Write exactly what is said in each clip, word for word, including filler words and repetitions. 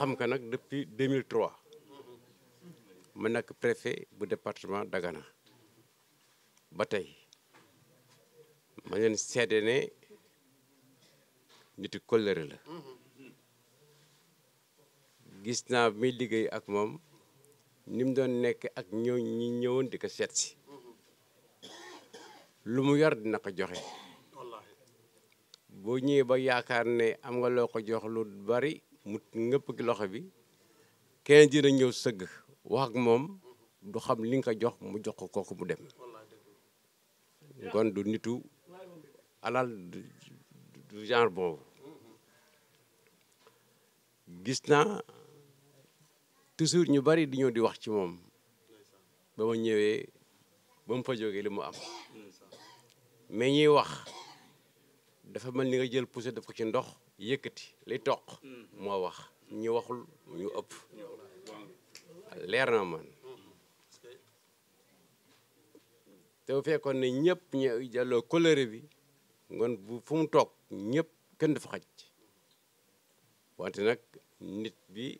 xam ko nag depuis deux mille trois, ma nekk préfet bu département Dagana ba tey. Ma leen seede ne nitu kóllëre la. Gis naa bi muy liggéey ak moom ni mu doon nekk ak ñëw ñi ñëwoon di ko seet si. Lu mu yor dina ko joxe. Boo ñëwee ba yaakaar ne am nga loo ko jox lu bari, mu ngëpp gi loxo bi, keneen dina ñëw sëgg wax ak moom, du xam li nga ko jox, mu jox ko kooku, mu dem. Kon du nitu alal, du, du genre boobu. Gis naa toujours ñu bari di ñëw di wax ci moom, ba ma ñëwee, ba mu fa jógee, li mu am. Mais ñiy wax dafa mel ni nga jël pousse def ko ci ndox, yëkkati li toq, moo wax. Ñu waxul ñu ëpp. Leer na man. Te bu fekkoon ne ñëpp ñu jàlloo kóllëre bi, ngoon bu fu mu toog, ñëpp, kenn du fa xaj. Wante nag, nit bi,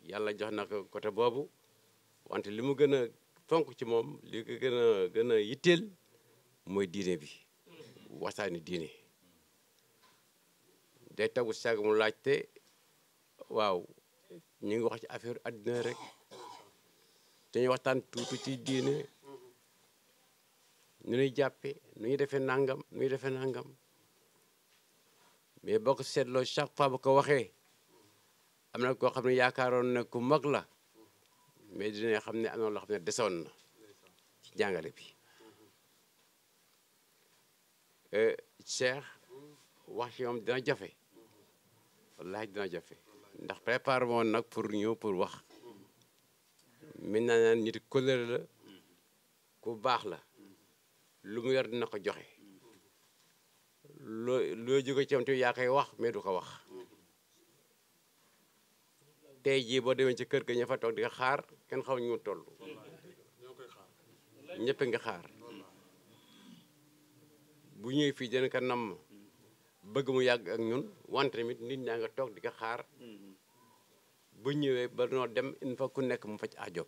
Yàlla jox na ko côté boobu. Wante li mu gën a fonk ci moom, li ko gën a, gën a yitteel, mooy diine bi, waxtaani diine. Day tegu sag mu laajte, waaw, ñu ngi wax ci affaire àddina rek, te ñu waxtaan tuuti ci diine, nu ñuy jàppe, nu ñuy defee nangam, nu ñuy defee nangam. Mais boo ko seetloo, chaque fois bu ko waxee, am na koo xam ne yaakaaroon na ku mag la, mais dina xam ne am na loo xam ne desoon na ci jàngale bi. Eh, Cheikh, wax ci moom dina jafe, wallaahi dina jafe, ndax préparé woon nag pour ñëw pour wax. Maintenant naan nit kóllëre la, ku baax la, lu mu yor dina ko joxe. Loo, loo jóge ci moom te yaa koy wax, mais du ko wax. Tey jii, boo demee ci kër ga, ña fa toog di ko xaar, kenn xaw ñu toll. Ñëpp a ngi xaar. Bu ñëwee fii, dinañ ko namm, bëgg mu yàgg ak ñun, wante tamit nit ñaa nga toog di ko xaar. Bu ñëwee, ba noo dem, il faut ku nekk mu faj aajoom.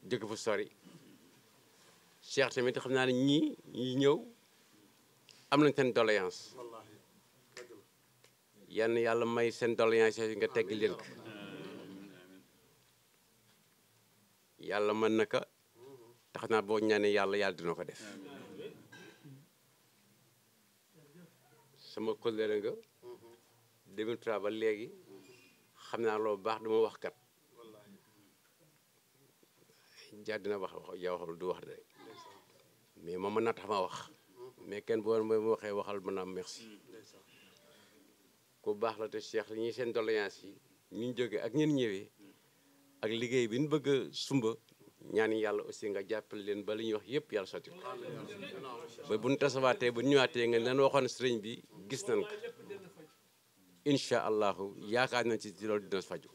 Jóge fu sori. Cheikh tamit, xam naa ne ñii ñi ñëw am nañ seen doléance. Yal na Yàlla may seen doléance yooyu nga tegg leen ko. Yàlla mën na ko. Tax naa boo ñaanee Yàlla, Yàlla dina ko def. Sama kóllëre nga, deux mille trois ba léegi, xam naa loo baax, du ma wax kat. Jaar dina wax, wax, yaa waxul, du wax de. Mais moom mën naa tax ma wax. Mais kenn boo ma waxee waxal, mën naa merci. Ku baax la. Te Cheikh, ñi seen doléance yi, ñu jóge ak ñeen ñëwee, ak liggéey bi ñu bëgg a sumba, ñaan Yàlla aussi nga jàppale leen ba li ñuy wax yëpp, Yàlla sotti ko. Ba bu ñu tasawaatee, bu ñu ñëwaatee, nga leen waxoon sëriñ bi, gis nañ ko. Incha Allahu, yaakaar nañ ci, ci loolu dina faju.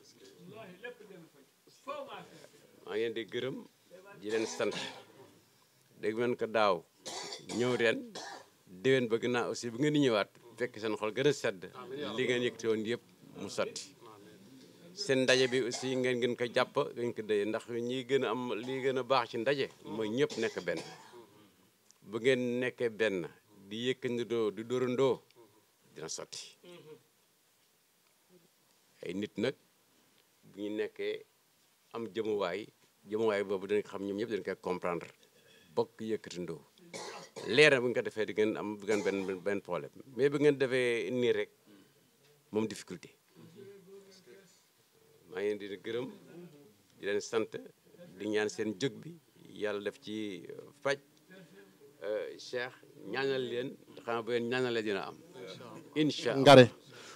Maa ngi leen di gërëm, di leen sant. Dégg ngeen ko daaw, ñëw ren, déwén bëgg naa aussi bu ngeen di ñëwaat, fekk seen xol gën a sedd, li ngeen yëkkati woon yëpp mu sotti. Seen ndaje bi aussi ngeen gën ko jàpp, ngeen ko dëyee, ndax ñi gën a am, li gën a baax ci ndaje mooy ñëpp nekk benn. Bu ngeen nekkee benn, di yëkkandoo, di dóorandoo, dina sotti. Ay nit nag, bu ñu nekkee am jëmuwaay, jëmuwaay boobu dañ ko xam, ñoom ñëpp dañ koy comprendre, bokk yëkkatandoo. Leer na, bu ñu ko defee, di ngeen am, du ngeen benn, benn problème. Mais bu ngeen defee nii rek, moom difficulté. Maa ngi leen di gërëm, di leen sant, di ñaan seen jóg bi, Yàlla def ci, euh, faj. Euh, Cheikh, ñaanal leen, xanaa bu leen ñaanalee dina am. Incha Allah. Ngare.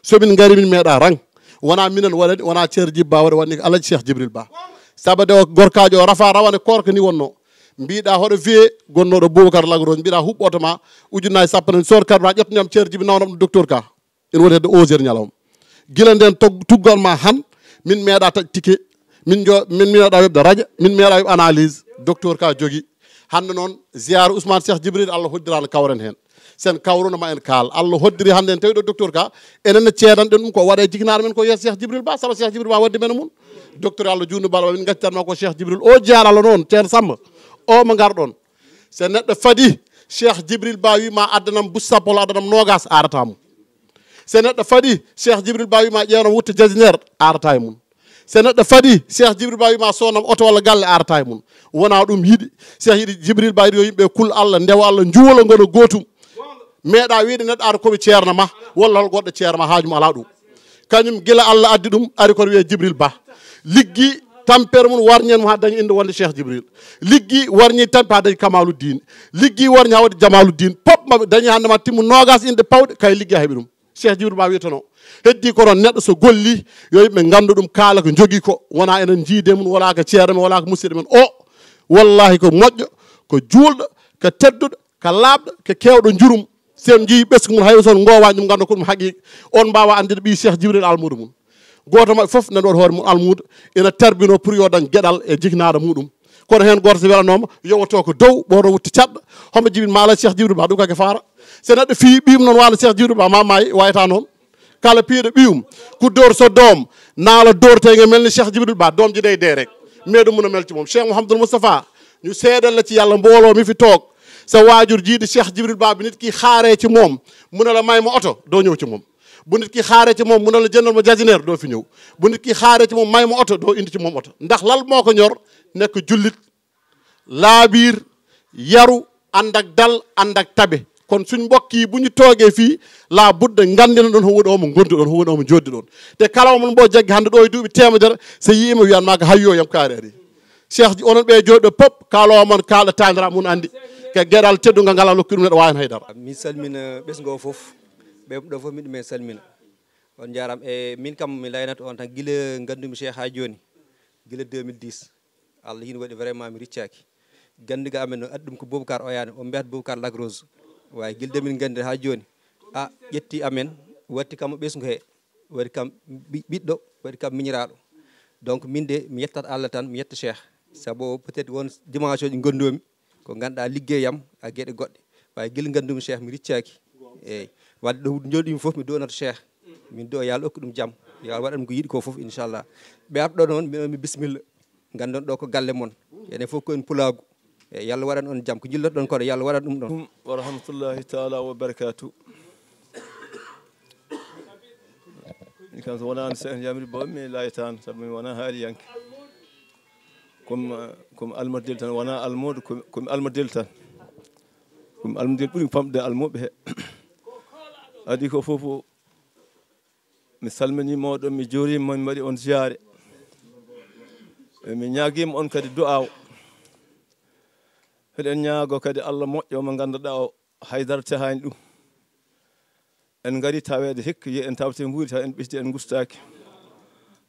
So min ngari, min meeɗa rang. Wona minen waɗani, wona Ceerno Jibi Ba waɗa, waɗani ko Alhaji Cheikh Jibril Ba. Sabu de o gorkaajo o rafa rawane koorka ni wonno. Mbiɗa hoɗo viye gonnooɗo Boubacar Lagrosse, mbiɗa huɓɓoto ma ujunnaji sappo, sood carte ma, ƴettanam Ceerno Jibi, nawanam ɗum docteur ka. Ene woni hedde onze heures ñalawma. Gila nden tog-, tuggal ma han, min meeɗa taƴ ticket, min jo-, min meeɗa yoɓde radio, min meeɗa yoɓ analyse, docteur ka jogi. Hannde noon, ziyaara Ousmane Cheikh Djibril, Allah hoddiraano kawren heen. Sen kawruno ma en kaal. Allah hoddiri hannde en tawi ɗo docteur ka, enen ne ceedanɗen ɗum ko waɗa e jiknaaɗo men ko yeeso Cheikh Djibril Ba, sabu Cheikh Djibril Ba waddi men e mum. Docteur Allah juutnu bala min ngaccanma ko Cheikh Djibril. O jeyaɗo Allah noon, Ceerno Samba, o mo ngarɗon. So neɗɗo fadi, Cheikh Djibril Ba wi ma addanam bus sappo walla addanam noogas, arata mum. So neɗɗo fadi, Cheikh Djibril Ba wi ma ƴeewnam wutta jasiner, arata e mum. So neɗɗo fadi, Cheikh Djibril Ba wi ma soodnam oto walla galle, arata e mum. Wona ɗum yiɗi. Cheikh yiɗi Djibril Ba yiɗi yo yimɓe kul Allah, ndewa Allah, njuula ngona gootum. Meeɗa wiide neɗɗo ara ko mi ceerno ma, walla hol goɗɗo ceerno ma, haaju mum alaa ɗum. Kañum gila Allah addi ɗum, ari kono wiyee Djibril Ba. Liggi tampere mum, warñi en mo haa dañi innde wonde Cheikh Djibril. Liggi warñi tampe haa dañi Kamaluddin. Liggi warñi haa waɗi Jamaluddin. Pop maɓɓe dañi hannde ma timmu noogas inɗe pawɗe, kay liggi a heɓi ɗum. Cheikh Djibril Ba wiyeteno. Heddi ko ɗon neɗɗo so golli, yo yimɓe nganndu ɗum, kaala ko jogii ko. Wona enen njiide mum, wala ko ceerno men, wala ko musidɗo men. O, wallahi ko moƴƴo, ko juulɗo, ko tedduɗo, ko laaɓɗo, ko keewɗo njurum. Si en njiyii ɓesngu mum, hay so on ngoowaani ɗum, nganndu ko ɗum haqiiqa. On mbaawa anndude ɓii Cheikh Djibril almuudo mum. Gooto maɓɓe fof nana waɗi hoore mum almuudo, ina tarbinoo pour yo dañ geɗal e jiknaaɗo muɗum. Kono heen gooto so welanooma, yowotoo ko dow, ɓooto wutti caɗɗo. Homo jibin maala Cheikh Djibril Ba, ɗum kake faara. So neɗɗo fii ɓiyum noon waano Cheikh Djibril Ba, ma maayi, wayata noon. Kala piiɗo ɓiyum, ku dóor sa doom, naa la dóor tey nga mel ni Cheikh Djibril Ba, doom ji day dee rek. Mais ɗum mun a mel ci moom. Cheikh Mouhamadoul Moustapha, ñu seedal la ci Yàlla, mbooloo mi fi toog. Sa waajur jii di Cheikh Djibril Ba, bi nit ki xaaree ci moom, mu ne la may ma oto, doo ñëw ci moom. Bu nit ki xaaree ci moom, mu ne la jëndal ma jasiner, doo fi ñëw. Bu nit ki xaaree ci moom, may ma oto, doo indi ci moom oto. Ndax lal moo ko ñor, nekk jullit, laabiir, yaru, ànd ak dal, ànd ak tabe. Kon suñ mbokk yi, bu ñu toogee fii, laa budda nganndina ɗon ho woni omo ngondi ɗon, ho woni omo jooɗdi ɗon. Te kala omon mbo jaggi hannde ɗo e duuɓi teemedere, so yiima wiyan maa ko hayyo yam kaari ari. Cheikh ji, onon ɓe jooɗi ɗo pop, kala omon kaalɗo taanira mun anndi. Ko geɗal teddungal ngal a lokki ɗum neɗɗo waawi heen haydara. Mi salmina ɓesngu o fof, ɓe ɗo fof miɗo men salmina. On njaaraama. E min kam mi laynat on tan gila nganndumi Cheikh haa jooni, gila deux mille dix. Allah hino waɗi vraiment mi riccaaki. Ganndiga amen no addi ɗum ko Boubacar Oyane, o mbiyata Boubacar Lac Rose. Waawi gila deux mille nganndi haa jooni. A ƴetti amen, watti kam e ɓesngu he, waɗi kam ɓi-, ɓiɗɗo, waɗi kam miñiraaɗo. Donc min de mi yettat Allah tan, mi yetta Cheikh. Sabu peut-être won dimension ji ngonndoomi, ko ngannduɗaa liggeyam e geɗe goɗɗe. Waawi gila nganndumi Cheikh mi riccaaki. Eeyi. Wadde ɗo jooɗimi fof mi duwanoto Cheikh. Min duwa yo Allah okku ɗum jam. Yo Allah waɗan ko yiɗi ko fof inchallah. Ɓe arɗo noon, mbiɗon mi bisimilla. Nganndon ɗo ko galle mon. Enen fof ko en pulaagu. Eeyi, yo Allah waɗan on jam. Ko njilloton kono yo Allah waɗan ɗum ɗon. Wa rahmatullahi taala wa barakatuh. Min kam so wonaa Cheikh Djibril Ba mi laytaano, sabu mi wonaa haaliyanke. Komi, komi almudel tan, wonaa almuudo, komi, komi almudel tan. Komi almudel ɓuri famɗude almuuɓe he. Adii ko fof, mi salminii mooɗon, mi juuriima, mi waɗi on ziyaare. E mi ñaagiima on kadi du'aaw. Hiɗen ñaago kadi Allah moƴƴo mo ngannduɗaa o, haydara tehaani ɗum. En ngari taweede hikka, yo en tawte nguuri, tawa en ɓesdi, en ngustaaki.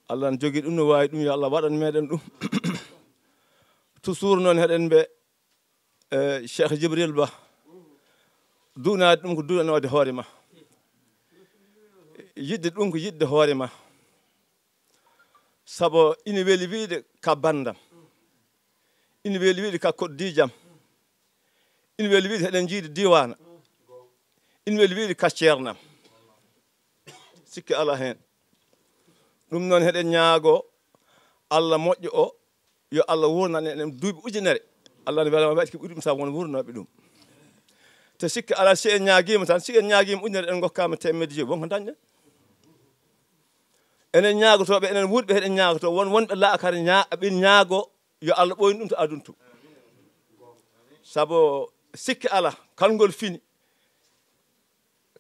Allah ne jogii ɗum, no waawi ɗum, yo Allah waɗan meɗen ɗum. Toujours noon heɗen mbe, eh, Cheikh Djibril Ba, duunaade ɗum ko duunanoode hoore ma. Yiɗde ɗum ko yiɗde hoore ma. Sabu ina weli wiyde ka banndam. Ina weli wiyde ka koɗdiijam. Ina weli wiyde heɗen njiidi diiwaana. Ina weli wiyde ka ceernam. Sikke alaa heen. Ɗum noon heɗen ñaago Allah moƴƴo o, yo Allah wuurnan en duuɓi ujunere. Allah ne wela waɗi ko ɓuri ɗum sabu won wuurnooɓe ɗum. Te sikke alaa, si en ñaagiima tan, si en ñaagiima ujunere, en ngokkaama teemedde joyi, won ko dañɗen. Enen ñaagotooɓe, enen wuurɓe, heɗen ñaagoto, won wonɓe laakara ñaa-, ɓe ñaago yo Allah ɓooynu ɗum to aduna to. Sabu sikke alaa, kalngol fini.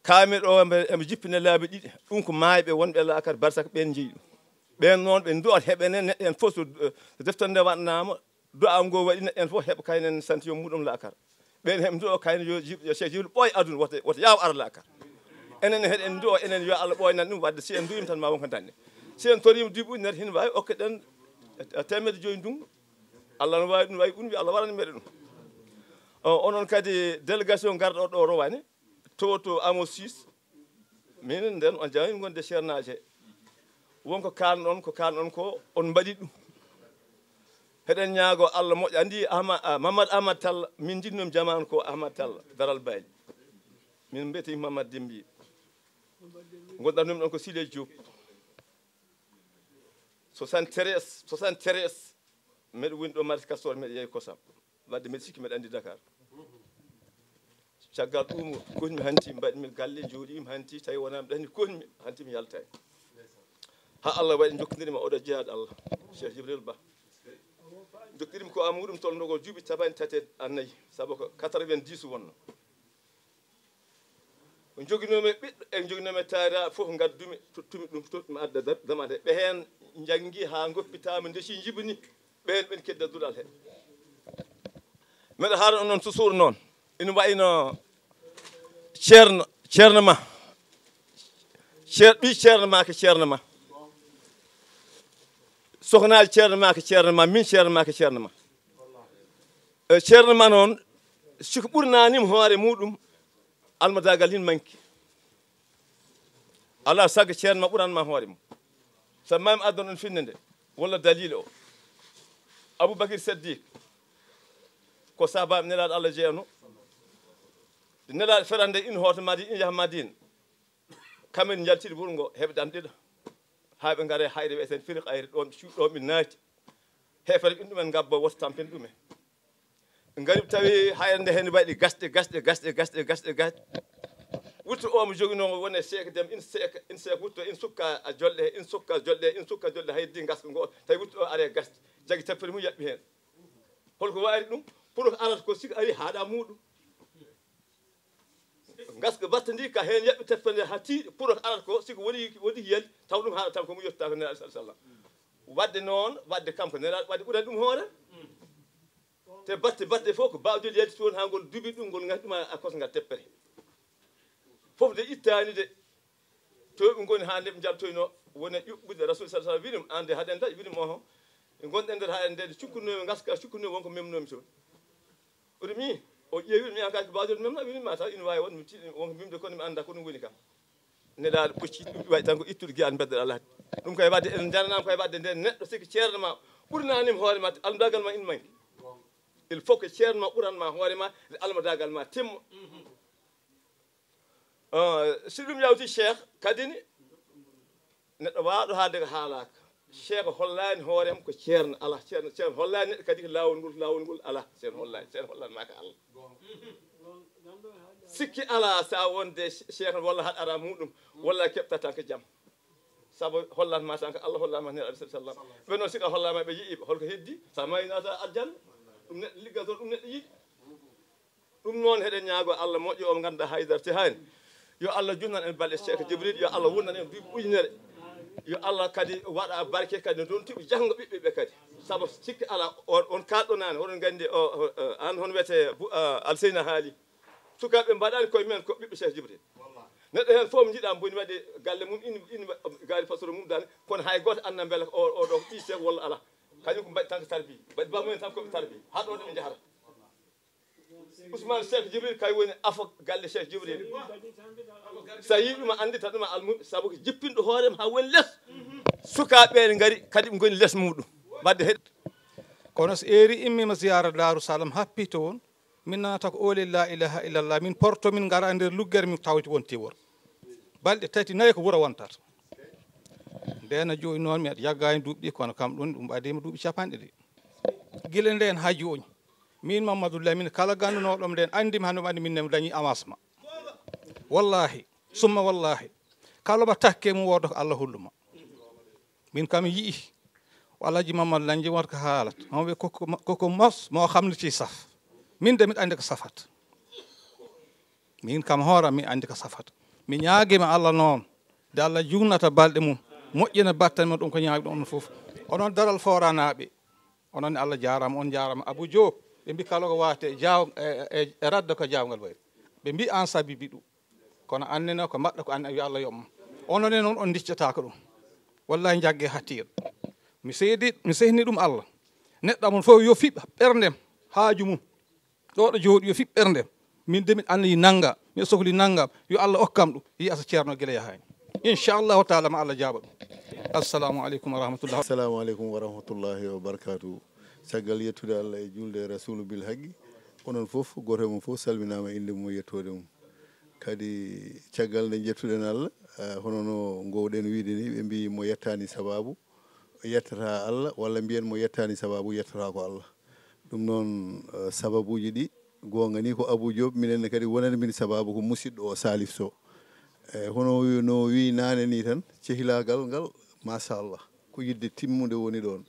Kaamel o embe, embe jippine laabi ɗiɗi. Ɗum ko maayɓe wonɓe laakara barsaka ɓeen njeyi ɗum. Ɓeen noon ɓe ndu'at heɓene neɗɗo en fof so, eh, so deftere nde waɗnaama, du'a ngo waɗi neɗɗo en fof heɓa kaynen santiyo muɗum laakara. Ɓeen heɓe ndu'o kayne yo Jib-, yo Cheikh Jibril ɓooy aduna, woto, woto yaaw ara laakara. Enen heɗen ndu'o, enen yo Allah ɓooynan ɗum, wadde si en ndu'ima tan ma won ko dañɗen. Si en toriima duuɓi ujunere, hino waawi okkeɗen, eh, teemedde joyi ndungu. Allah no waawi ɗum, wayi ɗum, yo Allah waɗan meɗen ɗum. O, onon kadi délégation garɗo ɗo rowani. To, to Amo Sis, minen nden on jami gonde ceernaaje. Won ko kaalɗon, ko kaalɗon ko on mbaɗi ɗum. Heɗen ñaago Allah moƴƴa. Anndi Ahma-, ah, Mamadou Ahmad Tall, min njiɗnoo mi jamaanu ko Ahmad Tall, Daral Bayli. Min mbiyetee Mamadou Dembi. Ngonɗan ɗum ɗon ko Siley Diop. Soixante-treize, soixante-treize, mbeɗa woni ɗo Marché Castor, mbeɗa yeeyi kosam. Wadde mbeɗa sikki mbeɗa anndi Dakar. Caggal ɗum, konmi hanti, mbaɗmi galle, jooɗiimi hanti, tawi wonaa mi ɗani konmi, hanti mi yaltaani. Haa Allah waɗi njokkondirmi oɗo jeyaɗo Allah, Cheikh Jibril Ba. Njokkondirmi ko e muɗum tolnoo ko duuɓi capanɗe tati e nayi, sabu ko quatre-vingt-dix wonno. Ko njoginoomi ɓiɗɗo e njoginoomi taaraaɓe fof ngaddumi, tottumi ɗum, tottumi adda da-, damate. Ɓe heen njanngi haa ngoppitaama, ndesi njibini, ɓeen ɓen kedda duɗal he. Mbeɗa haala on noon, toujours noon. Ina wayi no Ceerno, Ceerno Ma. Ceer-, ɓii Ceerno Ma ko Ceerno Ma. Sohnaaji Ceerno Ma ko Ceerno Ma, min Ceerno Ma ko Ceerno Ma. E, Ceerno Ma noon, si ko ɓurnaani mo hoore muɗum, almadagal hin manki. Alaa sago Ceerno Ma ɓuran ma hoore mum. Sabu ma mi addan on finnde nde, walla dalil o. Abubakir Saddiq, ko sahaabaaɓe Nelaaɗo Allah jeyanoo. Nelaaɗo ferande in hoto Madi-, in yaha Madina. Kamen njaltiri wuro ngo, heɓe dam ɗiɗo. Haa ɓe ngare hayre wi'eten Firiq Ayre, ɗon cu-, ɗon ɓe naati. Heefere ɓe ɗumen ngabbo woto tampen ɗumen. Ngari tawi hayre nde heen waɗi gasɗe, gasɗe, gasɗe, gasɗe, gasɗe, gasɗe. Wuttu o mo joginoo wone seek dem, in seek, in seek wuttu, in sukka a jolɗe, in sukka jolɗe, in sukka jolɗe, hay di ngaska ngo, tawi wuttu o are gasɗe. Jagi teppere mum yaɓɓi heen. Holko waari ɗum? Pour arata ko sik ari haaɗa muɗum. Ngaska batta ndi ka heen yaɓɓi teppere nde haa tiiɗi, pour arata ko sik woni, woni yel, taw ɗum haaɗa tan ko mo yettude ko Nelaaɗo sallallahu alaihi wasallam. Wadde noon, wadde kam ko Nelaaɗo, wadde ɓurani ɗum hoore. Te batte, batte fof ko bawdel yalti toon haa ngol dubi ɗum, ngol ngati ɗum a, a kosngal teppere. Fof de ittaani de. To ɓe ngoni haa nde ɓe njaltoyno, wona ƴuɓɓude Rasul sallallahu alaihi wasallam, wiɗum, "Aan de haɗen taƴ?" Wiɗum, "Oho." Ɓe ngonɗen nder haɗen nde, cukkunomi ngaska, cukkunomi wonko memnomi toon. Oɗo mi, o ƴeewi mi, "An kay ko bawdel memna?" Wiɗum, "Ma taw ina waawi won mi tiiɗi wonko mimde, kono mi annda ko ɗum woni kam." Nelaaɗo ɓocci ɗum waɗi tan ko ittude giyan bedde alaa. Ɗum kay wadde en njananaama kay wadde nden neɗɗo siki ceerno ma ɓurnaanima hoore ma, almadagal ma ina manki. Il faut que ceerno ma ɓuran ma hoore ma, almadagal ma timma. Ah, si ɗum yawti Cheikh, kadi ni, neɗɗo waawɗo haalde ko haalaaka. Cheikh hollaani hoorem ko ceerno, alaa ceerno, ceerno hollaani neɗɗo kadi ko laawol ngol, laawol ngol alaa, ceerno hollaani, ceerno hollan ma ko Allah. Sikki alaa, sa wonde Cheikh walla haɗ ara muɗum, walla keɓta tan ko jam. Sabu hollan ma tan ko Allah, hollan ma Nelaaɗo sallallahu alaihi wasallam. Ɓe noon sika hollama ɓe yi'i ɓe, holko heddi? Sa mayi nata aljanna, ɗum neɗɗo liggato, ɗum neɗɗo yiɗi. Ɗum noon, heɗen ñaago Allah moƴƴo o mo ngannduɗaa haydara te haani. Yo Allah junnan en balɗe Cheikh Jibril, yo Allah wonnan en duuɓi ujunere. Yo Allah kadi waɗa barke kadi no dontuɓe janngo ɓiɓɓe ɓe kadi. Sabu sikki alaa, on, on kaalɗo naane, hoɗon nganndi o, o, o, aan hono wiyetee Bu-, a, Alseyna haali. Sukaaɓe mbaɗaani koye men ko ɓiɓɓe Cheikh Jibril. Neɗɗo heen fof mo njiɗaa mboni waɗi galle mum, in, in, gaari fasoro mum dal, kono hay gooto anndaa mbela ko o, o ɗo ko ɓii Cheikh walla alaa. Kañum ko mbaɗi tan ko tarbi. Mbaɗi bammumen tan ko ɓe tarbi. Haa ɗo ɗo ɓe njahata. Ousmane Cheikh Jibril kay woni afo galle Cheikh Jibril. So a yii ɗum a anndi tan ɗum a almuɓe, sabu ko jippinɗo hoore mum haa woni les. Sukaaɓe ɓe ngari kadi ɓe ngoni les muɗum. Wadde heɗ- Kono so eeri immiima ziyaara Daaru Salam, happito won, min nanata ko oolel la ilaha illallah, min porto, min ngara nder luggere, min tawti wonti wor. Balɗe tati, nayi ko wuro wontata. Ndena jooni noon, mi yaggaani duuɓi ɗi, kono kam ɗum, ɗum ɓadiima duuɓi capanɗe ɗi. Gila ndeen haa jooni, min Mamadou Lamine, kala ganndunooɗo ɗum ndeen, anndi mi hannde, anndi min ne mi dañi avancement. Wallahi, summa wallahi, kala mo takke mum wooda ko Allah holluma. Min kam yi'i, o Alhaji Mamadou Lanji wonata ko haalata. Mo ɓe koko, koko mos, moo xam li ciy saf. Min de miɗa anndi ko safata. Min kam hooram mi anndi ko safata. Mi ñaagima Allah noon, de Allah junnata balɗe mum, moƴƴina battane mum, ɗum ko ñaagɗo on fof. Onon Daral Fooranaaɓe, onon ne Allah jaaraama, on jaaraama. Abou Diop, ɓe mbi kala ko waate jaaw-, e, e, e radda ko jaawngal wayri. Ɓe mbi aan sabibi ɗum. Kono annene ko mbaɗɗa ko an, yo Allah yoɓ ma. Onon ne noon on ndiccataako ɗum. Wallahi jagge hattiiɗo. Mi seedi, mi sehni ɗum Allah. Neɗɗo mon fof yo fiɓ ɓerndem, haaju mum. Ɗo ɗo jooɗi yo fiɓ ɓerndem. Min de miɗa anndi nannga, miɗa sohli nanngam, yo Allah okkam ɗum. Yiya so ceerno gila yahaani. Inchallahu taala ma Allah jaaba ɗum. Assalamu aleykum wa rahmatullah. Assalamu aleykum wa rahmatullahi wa barakatuh. Caggal yettude Allah e juulde e Rasuulu bil haqqi, onon fof, gooto e mon fof salminaama innde mum e yettoode mum. Kadi caggal nde njettuɗen Allah, eh, hono no ngoowɗen wiide ni, ɓe mbii mo yettaani sabaabu, yettataa Allah, walla mbiyen mo yettaani sabaabu, yettataa ko Allah. Ɗum noon, eh, sababuuji ɗi, goonga ni ko Abuu Joob, minen ne kadi wonani min sabaabu ko musiɗɗo o Salif Sow. Eh, hono wi-, no wii naane ni tan, cehilaagal ngal, machallah, ko yiɗde timmude woni ɗoon.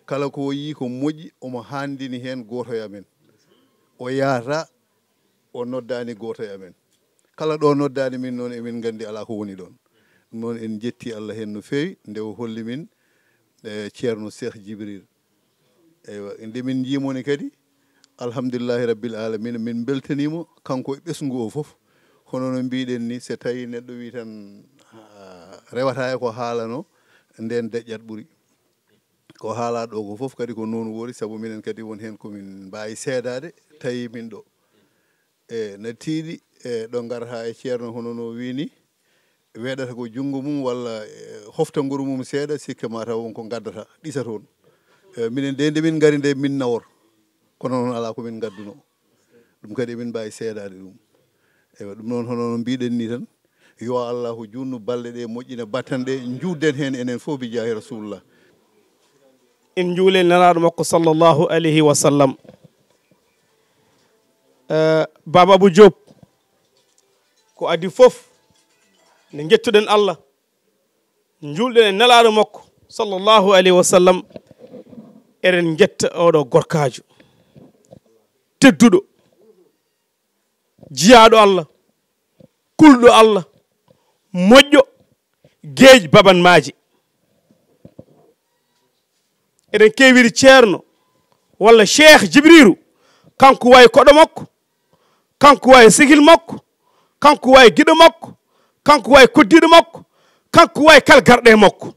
Kala ko o yii ko moƴƴi, omo haandini heen gooto e amen. O yaata, o noddaani gooto e amen. Kala ɗo noddaani min noon, emin nganndi alaa ko woni ɗoon. Ɗum noon, en njetti Allah heen no feewi, nde o holli min, eh, Ceerno Cheikh Djibril. Eywa, nde min njiimo ni kadi, alhamdulillahi rabbil alamina, min mbeltaniimo, kanko e ɓesngu o fof. Hono no mbiɗen ni, so tawi neɗɗo wi tan, ah, rewata e ko haalano, nden deƴƴat ɓuri. Ko haalaa ɗo ko fof kadi ko noon woori, sabu minen kadi won heen ko min mbaawi seedaade, tawi min ɗo. E, na tiiɗi, e, ɗo ngarata e ceerno hono no wii ni, weeɗata ko junngo mum walla, e, hofta nguru mum seeɗa, sikke ma taw won ko ngaddata, ɗisa toon. E, minen de nde min ngari nde min nawor, kono noon alaa ko min ngadduno. Ɗum kadi emin mbaawi seedaade ɗum. Eywa, ɗum noon hono no mbiɗen ni tan, yo Allahu juutnu balɗe ɗe, moƴƴina battane ɗe, njuutden heen enen fof bi jaahi Rasulullah. En njuule Nelaaɗo makko sallallahu alayhi wa sallam. Eh, Baaba Abou Diop, ko adii fof, nde njettuɗen Allah, njuulɗen e Nelaaɗo makko, sallallahu alayhi wa sallam, eɗen njetta oɗo gorkaajo tedduɗo, jiyaaɗo Allah, kulɗo Allah, moƴƴo, geej baban maaje. Eɗen keewiri ceerno walla Cheikh Jibriru, kanko wayi koɗo makko, kanko wayi sigil makko, kanko wayi giɗo makko, kanko wayi koddiiɗo makko, kanko wayi kala garɗo e makko.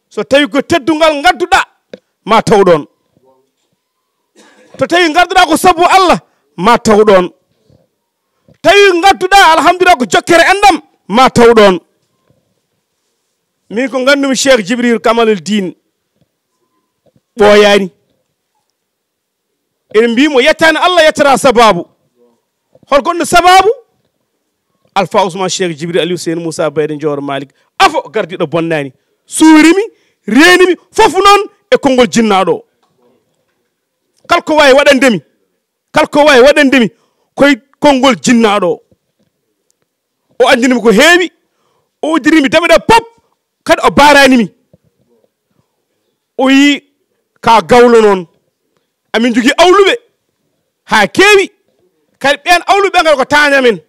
So tawi ko teddungal ngadduɗaa, ma taw ɗoon. So tawi ngarduɗaa ko sabu Allah, ma taw ɗoon. Tawi ngadduɗaa, alhamdulillah, ko jokkere enɗam, ma taw ɗoon. Min ko nganndumi Cheikh Jibril Kamalul Din ɓooyaani. Eɗen mbii mo yettaani Allah, yettata sabaabu. Hol gonɗo sabaabu? Alfa Ousmane Cheikh Jibril Aliou Seyni Moussa Bayde Njooro Malik. Afo gardiiɗo bonnaani. Suurimi, reenimi, fof noon e konngol jinnaaɗo o. Kala ko waawi waɗande mi, kala ko waawi waɗande mi, ko e konngol jinnaaɗo o. O anndini mi ko heewi, o uddiri mi dame ɗe pop, kadi o baaraani mi. O yii ka gawlo noon. Amin njogii awluɓe haa keewi, kadi ɓeen awluɓe ngal ko taaña men.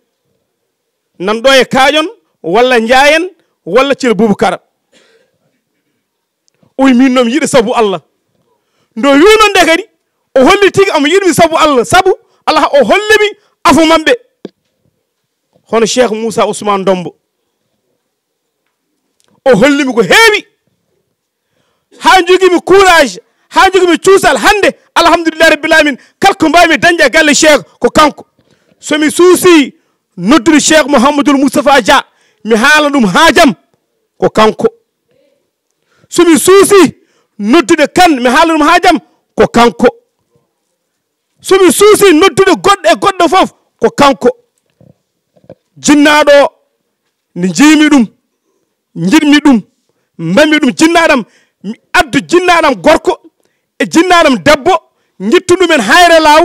Nan ɗo e Kaaƴon, walla Njaayen, walla Cel Bubakara. O wi min noon mi yiɗi sabu Allah. Nde o wi noon nde kadi, o holli tigi omo yiɗi mi sabu Allah, sabu Allah o holli mi afo maɓɓe. Hono Cheikh Moussa Ousmane Dombo. O holli mi ko heewi. Haa njogii mi courage, haa njogii mi cuusal. Hannde, alhamdulillahi rabbil alamin, kala ko mbaawmi dañde e galle Cheikh ko kanko. So mi suusii noddude Cheikh Mouhamadoul Moustapha Dia, mi haala ɗum haajam, ko kanko. So mi suusii noddude Kan, mi haala ɗum haajam, ko kanko. So mi suusii noddude goɗɗo e goɗɗo fof, ko kanko. Jinnaaɗo o, nde njiimi ɗum, njiɗmi ɗum, mbami ɗum, jinnaaɗam, mi addu jinnaaɗam gorko e jinnaaɗam debbo, njittu ɗumen Hayre Laaw,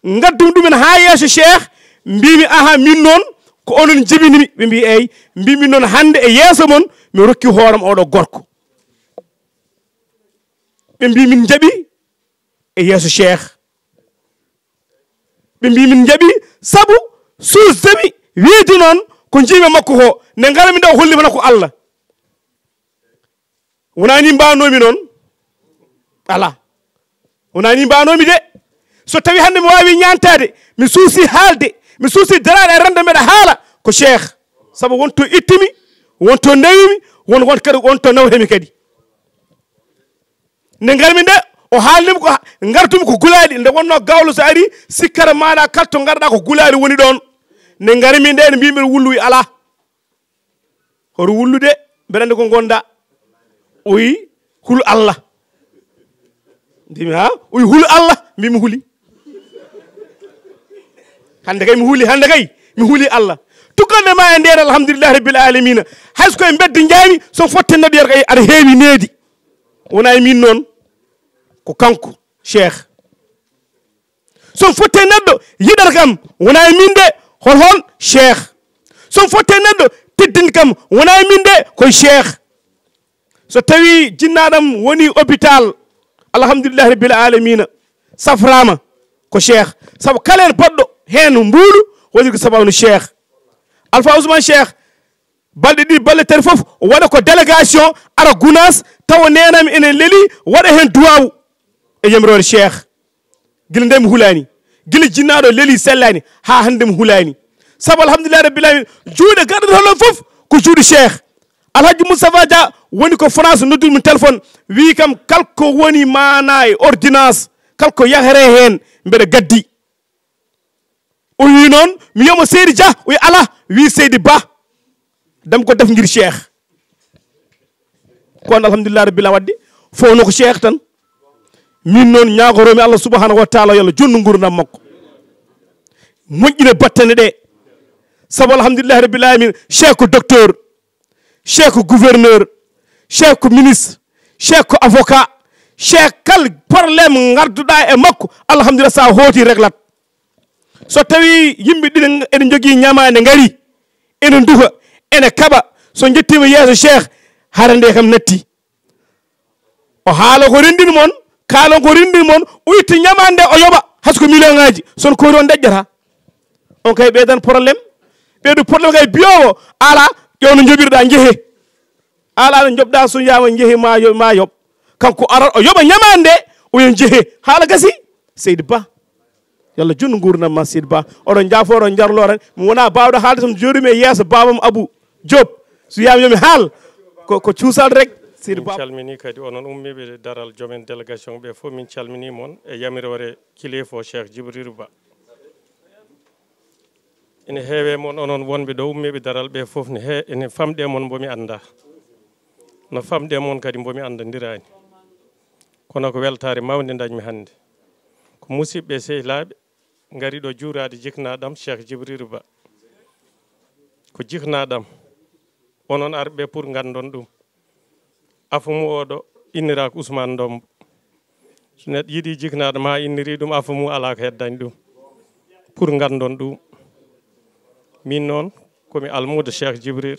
ngaddu ɗumen haa yeeso Cheikh, mbiimi, "Aha, min noon, ko onon njibini mi." Ɓe mbii, "Eey." Mbiimi noon, "Hannde e yeeso mon, mi rokki hooram oɗo gorko." Ɓe mbii, "Min njaɓi e yeeso Cheikh." Ɓe mbii, "Min njaɓi, sabu suusde mi, wiyde noon ko njiimi makko ko, nde ngarmi nde o holli mana ko Allah." Wonaa ni mbaanoomi noon? Alaa. Wonaa ni mbaanoomi de. So tawii hannde mi waawi ñaantaade, mi suusii haalde, mi suusii daraade e renndo mbeɗa haala, ko Cheikh. Sabu won to ittumi, won to ndewimi, won, won kadi, won to nawtami kadi. Nde ngarmi nde, o haalnimi ko ha-, ngartumi ko gulaali, nde wonnoo gawlo so ari, sikkata maaɗa kala to ngarɗaa ko gulaali woni ɗoon. Nde ngarmi nde, no mbiimi mbeɗa wulluwi alaa. Hoto wullude, mbeɗa anndi ko ngonɗaa. O wi, "Hul Allah." Mbimi, ha? O wi, hulu Allah. Mbimi, huli. Hande kay mi huli, hande kay mi huli Allah. Tukkande ma e nder, alhamdulillahi rabbil alamina. Hay so koye mbedde njaymi, so fotte neɗɗo yiyata kay aɗa heewi needi. Wona e min noon, ko kanko, Cheikh. So fotte neɗɗo yiɗata kam, wona e min de, hol hon, Cheikh. So fotte neɗɗo teddini kam, wona e min de, koye Cheikh. So tawi jinnaɗam woni hôpital, alhamdulillahi rabbil alamina, saframa ko Cheikh. Sabu kala en baɗɗo hen mbuuɗu, woni ko sababu no Cheikh. Alpha Ousmane Cheikh, balɗe ɗiɗi, balɗe tati fof, waɗa ko délégation, ara Gunaas, tawa neenam ene leeli, waɗa hen duwawu e yamiroore Cheikh. Gila nde mi hulaani, gila jinnaɗo leeli sellaani, ha hande mi hulaani. Sabu alhamdulillahi rabbil alamin, juuɗe gaɗɗo toon fof ko juuɗe Cheikh. Alhaji Moustapha Dia woni ko France, noddumi téléphone, wi kam kala ko woni mana e ordonnance, kala ko yahre hen, mbeɗa gaddi. O wi noon, mi wiyamo Seydi Dia, o wi ala, wi Seydi Ba, dam ko def ngir Cheikh. Kono alhamdulillah rabbil alamin, wadde fof no ko Cheikh tan. Min noon ñaagoromi Allah subhanahu wa taala, yo Allah jonnu nguurndam makko, moƴƴina battane ɗe. Sabu alhamdulillah rabbil alamin, Cheikh ko docteur, Cheikh ko gouverneur, Cheikh ko ministre, Cheikh ko avocat, Cheikh kal problème ngarduɗa e makko, alhamdulillah, sa hooti réglat. So tawi yimɓe ɗiɗi ene jogii ñamaande ngari, ene nduka, ene kaɓa, so njettiima yeeso Cheikh, hara nde kam natti. O haala ko renndini mon, kaalon ko renndini mon, o itta ñamaande o yoɓa, hay so ko million ŋaaji, so no koori on daƴƴata. On kay ɓeydan problème. Ɓeydu problème kay biyowo, ala, ƴeew no njoɓirɗa, njehe. Ala no njoɓɗa, so yaama njehe ma yo-, ma yoɓ. Kanko arat o yoɓa ñamaande, o yo njehe. Haala gasi. Seydi Ba. Yo Allah junnu nguurndam ma, Seydi Ba. Oɗon njaafo, oɗon njarlo tan. Mi wona baawɗo haalde tan, jooɗumi e yeeso baabam Abou Diop. So wiyaama yo mi haal, ko, ko cuusal rek, Seydi Ba. Min calmini kadi onon ummiiɓe daral, joomen délégation ɓe fof, min calmini mon e yamiroore kilifa o Cheikh Djibril Ba. Ene heewe mon onon wonɓe ɗo, ummiiɓe daral ɓe fof, ne he-, ene famɗe mon mbo mi annda. No famɗe mon kadi mbo mi anndandiraani. Kono ko weltaare mawnde ndañmi hannde. Ko musiɓɓe sehilaaɓe ngari ɗo juuraade jiknaaɗam Cheikh Djibril Ba. Ko jiknaaɗam. Onon arɓe pour nganndon ɗum. Afu mu oɗo inniraaka Ousmane Ndombo. So neɗɗo yiɗi jiknaaɗo ma inniri ɗum, afu mu alaa ko heddani ɗum. Pour nganndon ɗum. Min noon, ko mi almuudo Cheikh Djibril.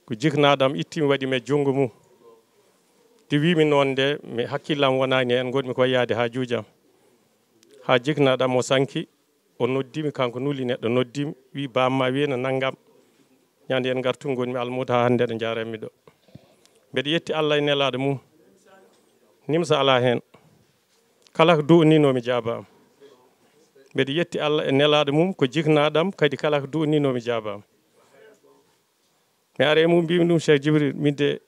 Ko jiknaaɗam itti mi waɗi mi e junngo mum. Nde wiimi noon nde, mi hakkillam wonaani heen, ngonmi ko yaade haa juujam. Haa jiknaaɗam o sanki, o noddimi, kanko nuli neɗɗo, noddimi, wi, "Bamma wi no nanngam." Ñande en ngartu ngonmi almuudo haa hannde, ɗo njaaranmi ɗo. Mbeɗa yetti Allah e nelaaɗo mum. Nimsa alaa heen. Kala ko du'uninomi jaabaama. Mbeɗa yetti Allah e nelaaɗo mum, ko jiknaaɗam, kadi kala ko du'uninomi jaabaama. Mi ari e mum, mbimi ɗum, "Cheikh Djibril, min de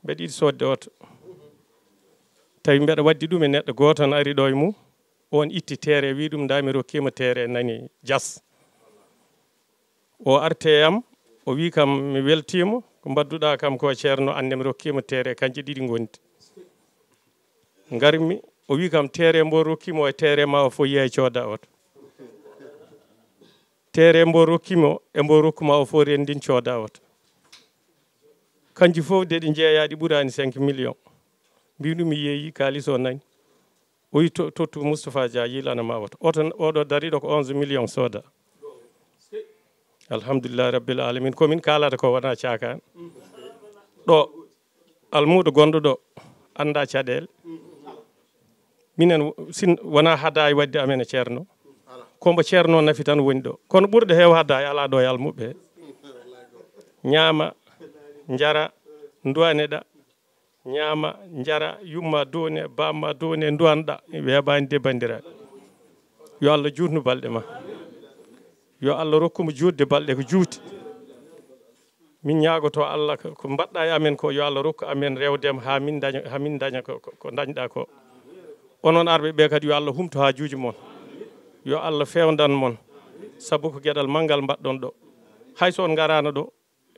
mbeɗa yiɗi soodde oto." Tawi mbeɗa waddi ɗum e neɗɗo gooto, tan ari ɗo e mum, on itti teere, wi ɗum, "Nda mi rokkiima teere, nani jas." O arti e am, o wi kam, "Mi weltiima, ko mbadduɗa kam ko, Ceerno, annde mi rokkiima teere, kanje ɗiɗi ngondi." Ngarmi, o wi kam, "Teere mbo rokkiima o e teere ma o fof, yeey cooda oto." Teere mbo rokkimo e mbo rokkuma o fof, renndin cooda oto. Kanji fof de ɗi njeeya, ɗi ɓuraani cinq millions. Mbimi ɗum mi yeeyi kaalis o nani. O wi to-, tottu Moustapha Dia yiilana ma oto. Oto n-, oɗo dariɗo ko onze millions sooda. Alhamdulillah rabbil alamin. Ko min kaalata ko wona caakaan. Ɗo almuuɗo gonɗo ɗo annda caɗeele. Minen, sin wona hadaaya wadde amen e Ceerno, ko mbo Ceerno nafi tan woni ɗo. Kono ɓurɗo heew hadaaya alaa ɗo e almuɓɓe he. Ñaama, njara, nduwaneɗa, ñaama, njara, yumma duune, bamma duune, nduwanɗa, weeɓaani de, banndiraaɓe. Yo Allah juutnu balɗe ma. Yo Allah rokku mo juutde balɗe ko juuti. Min ñaagoto Allah ko, ko mbaɗɗa e amen ko, yo Allah rokku amen rewdema haa min daña, haa min daña ko, ko, ko dañɗa ko. Onon arɓe ɓe kadi, yo Allah humto haajuuji mon. Yo Allah fewndan mon. Sabu ko geɗal manngal mbaɗɗon ɗo. Hay so on ngaraano ɗo,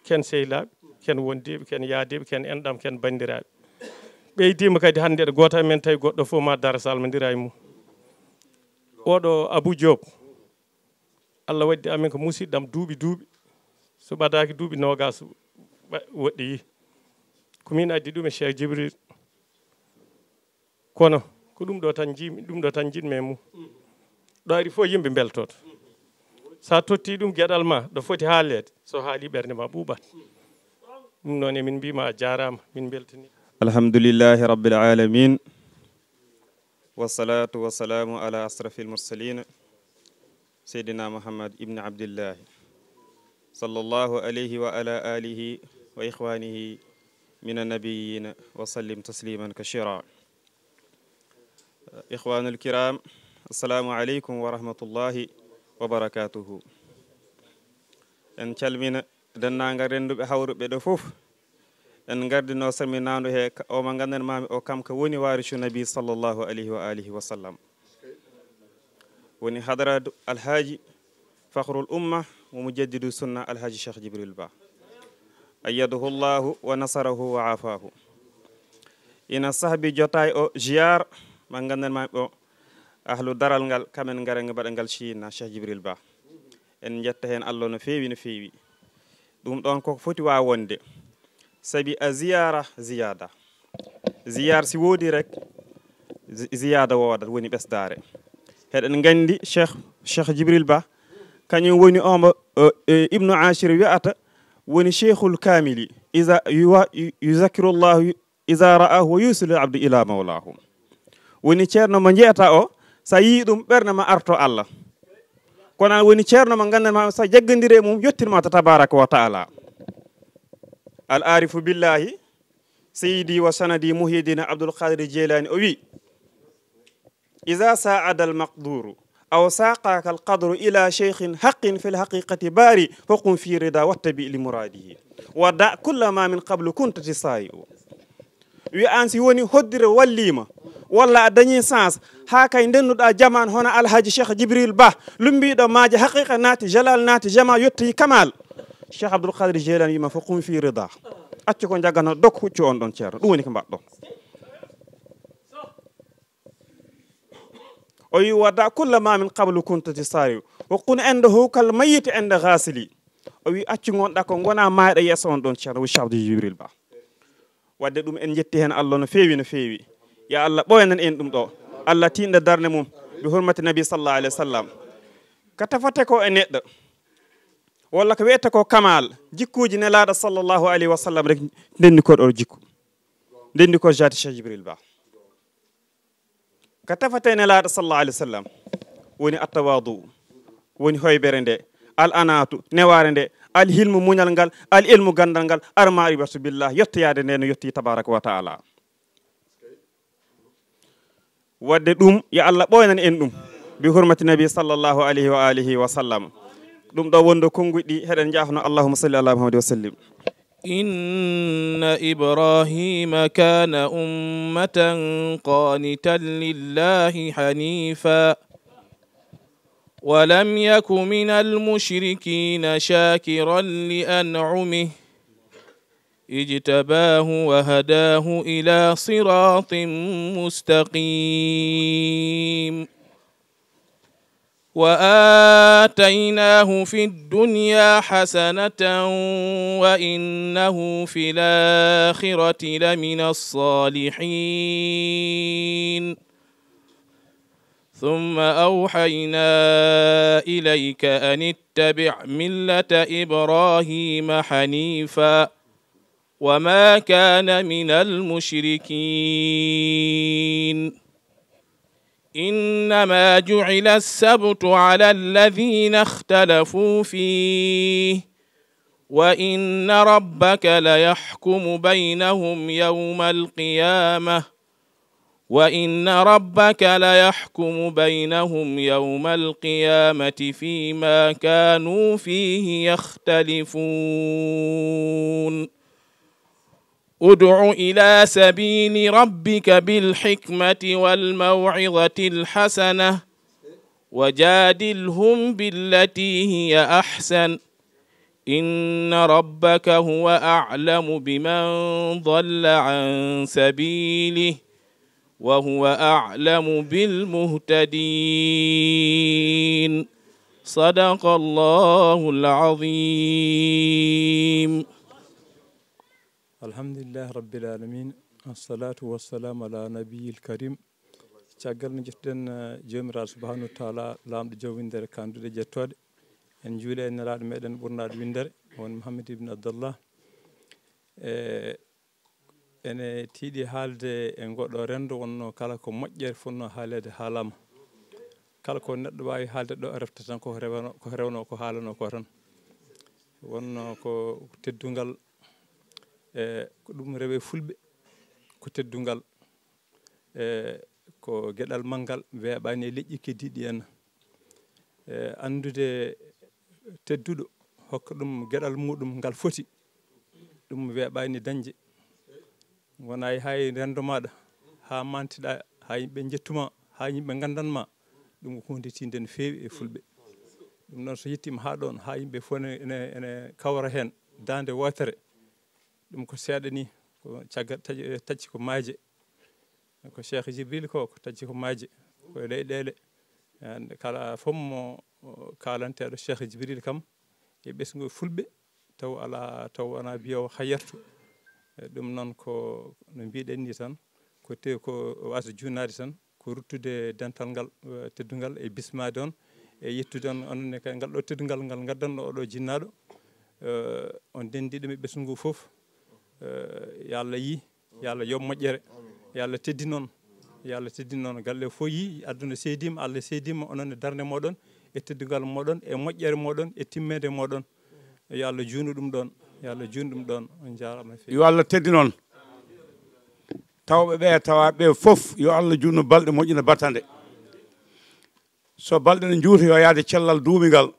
ken sehilaaɓe, ken wondiiɓe, ken yaadiiɓe, ken enɗam, ken banndiraaɓe. Ɓeydiima kadi hannde ɗo gooto e men tawi goɗɗo fof ma dara salmondira e mum. Oɗo Abou Diop, Allah waddi amen ko musiɗɗam duuɓi duuɓi. So ɓadaaki duuɓi noogas wa-, woɗɗoyi. Ko min addi ɗum e Cheikh Djibril. Kono ko ɗum ɗo tan njiimi, ɗum ɗo tan njiɗmi e mum. Ɗo ari fof yimɓe mbeltoto. So a totti ɗum geɗal ma ɗo foti haaleede, so haali ɓernde ma ɓuuɓat. Ɗum noon emin mbima a jaaraama, min mbeltani. Alhamdulillahi Rabbil Alamin. Wassalatu wassalamu ala asrafil mursalin, Seydina Muhammad ibn Abdillahi, sallallahu alayhi wa ala alihi wa ikhwanihi min annabiyina wa sallim tasliman kashira. Ikhwanul kiram, assalamu aleykum wa rahmatullahi wa barakatuhu. En calmina denndaangal rennduɓe hawruɓe ɗo fof. En ngardino salminaandu he ka-, o mo nganndanmaami o, kam ka woni warisu Nabi sallallahu alayhi wa alihi wa sallam. Woni hadaratu Alhaji Fakhrul Umma mo mujaddidu sunna Alhaji Cheikh Djibril Ba. Ayyadahu Allahu wa nasarahu wa afahu. Ina sahbi jotaay o ziyaar mo nganndanmaami o, ahlu daral ngal, kamen ngara nge mbaɗa ngal ciina Cheikh Djibril Ba. En njetta heen Allah no feewi, no feewi. Ɗum ɗoon koko foti waawonde. Sabi a ziyaara ziyaada. Ziyaar si woodi rek, zi-, ziyaada woodat, woni ɓesdaare. Heɗen nganndi Cheikh, Cheikh Djibril Ba, kañum woni omo, eh, eh, Ibnu Ashir wiyata, woni Cheikhul Kamili. Iza yuwa-, yu-, yuzakirullahu iza ra'ahu wa yusilu abdu ila mawlahu. Woni ceerno mo njeyata o, sa yii ɗum, ɓernde ma arto Allah. Kono an woni ceerno mo nganndanma, sa jaggondire mum, yettinma to tabaraka wa taala. Al arifu billahi, seydi wa sanadi Muhyiddin Abdul Qadir Jeylani o wi, iza saada al maqduru aw saqaka al qadru ila cheikhin haqqin fil haqiqati bari, fa qum fi rida wattabi li muradihi. Wa da kulla ma min qablu kunta tisayi. Wi an si woni hoddire wallima, walla a dañi sens, ha kay ndennuɗa jaman hono Alhaji Cheikh Djibril Ba, lumbiɗo maaje haqiqa naati, jalal naati, jama yetti kamal. Cheikh Abdul Qadir Jeylani wima, fa qum fi rida. Accu ko jaggano, dok huccu on ɗon ceerno. Ɗum woni ko mbaɗɗon. O wi, wa da kulla ma min qablu kunta tisari. Wa kun indahu kal mayyiti inda ghasili. O wi, accu ngonɗa ko ngona mayɗo yeeso on ɗon ceerno, wi Cheikh Abdou Djibril Ba. Wadde ɗum en jetti heen Allah no feewi, no feewi. Ya Allah ɓooyanan en ɗum ɗo. Allah tinɗa darnde mum bi hurmati Nabi sallallahu alayhi wa sallam. Ka tafate ko e neɗɗo, walla ko wiyete ko kamal, jikkuuji Nelaaɗo sallallahu alayhi wa sallam rek ndenndi ko ɗo jikku. Ndenndi ko jaati Cheikh Djibril Ba. Ka tafate Nelaaɗo sallallahu alayhi wa sallam woni attawadu, woni hoybere nde, al anatu, newaare nde, al hilmu, muñal ngal, al ilmu, ganndal ngal, al ma'rifatu billah, yettoyaade nde no yetti tabaraka wa taala. Wadde ɗum, yo Allah ɓooyanan en ɗum bi hurmati Nabi sallallahu alayhi wa alihi wa sallam. Ɗum ɗo wonde konnguɗi, heɗen njaafno, Allahumma salli ala Muhammad wa sallim. إن إبراهيم كان أمة قانتا لله حنيفا ولم يك من المشركين شاكرا لأنعمه اجتباه وهداه إلى صراط مستقيم وآتيناه في الدنيا حسنة وإنه في الآخرة لمن الصالحين ثم أوحينا إليك أن اتبع ملة إبراهيم حنيفا وما كان من المشركين إنما جعل السبت على الذين اختلفوا فيه وإن ربك ليحكم بينهم يوم القيامة وإن ربك ليحكم بينهم يوم القيامة فيما كانوا فيه يختلفون ادع إلى سبيل ربك بالحكمة والموعظة الحسنة وجادلهم بالتي هي أحسن إن ربك هو أعلم بمن ضل عن سبيله وهو أعلم بالمهتدين. صدق الله العظيم. Alhamdulillahi rabbil alamin. Assalatu wassalamu ala nabiyil karim. Caggal no jettuɗen eh, joomiraaɗo subhanahu wa taala, laamɗo joom winndere kanduɗe jettooɗe, en njuuli e nelaaɗo meɗen ɓurnaaɗo winndere, woni Muhammad ibn Abdallah. E ene tiiɗi haalde e ngoɗo renndo, wonno kala ko moƴƴere fotno haaleede haalama. Kala ko neɗɗo waawi haalde ɗo, refta tan ko rewno, ko rewno, ko haalano ko tan. Wonno ko teddungal, e ko ɗum rewe fulɓe, ko teddungal, e ko geɗal manngal weeɓaani e leƴƴi keddiiɗi en. E anndude tedduɗo, hokka ɗum geɗal muɗum ngal foti, ɗum weeɓaani dañde. Wonay hay renndo maɗa, haa mantiɗa, haa yimɓe njettuma, haa yimɓe nganndanma, ɗum ko hunde tiinde no feewi e fulɓe. Ɗum noon so yettima haa ɗoon, haa yimɓe fof ene, ene, ene kawra heen daande wootere, ɗum ko seeɗa ni, ko caggal taƴ- tacci ko maaje. Ko Cheikh Jibril ko, ko tacci ko maaje, ko e leyɗeele. Hannde kala fof mo o, kaalanteeɗo Cheikh Jibril kam e ɓesngu fulɓe, taw alaa, taw wonaa biyo hayyartu. E ɗum noon ko no mbiɗen ni tan, ko te ko wasa juunaade tan, ko ruttude dental ngal eh, teddungal e bismaade on, e yettude on, onon ne kay ngal ɗo teddungal ngal ngaddanno oɗo jinnaaɗo. Eh, on denndi ɗum e ɓesngu ngu fof. Eh, yo Allah yi, yo Allah yoɓ moƴƴere, yo Allah teddin on, yo Allah teddin on. Galle fof yi, aduna seedima, Allah seedima onon e darnde moɗon, e teddungal moɗon, e moƴƴere moɗon, e timmeede moɗon. Yo Allah juunu ɗum ɗon, yo Allah juunu ɗum ɗon. On njaarama feewi. Yo Allah teddin on. Tawɓe ɓe, tawaaɓe ɓe fof, yo Allah juutnu balɗe, moƴƴina battande. So balɗe ne njuuta, yo yaade cellal duumingal.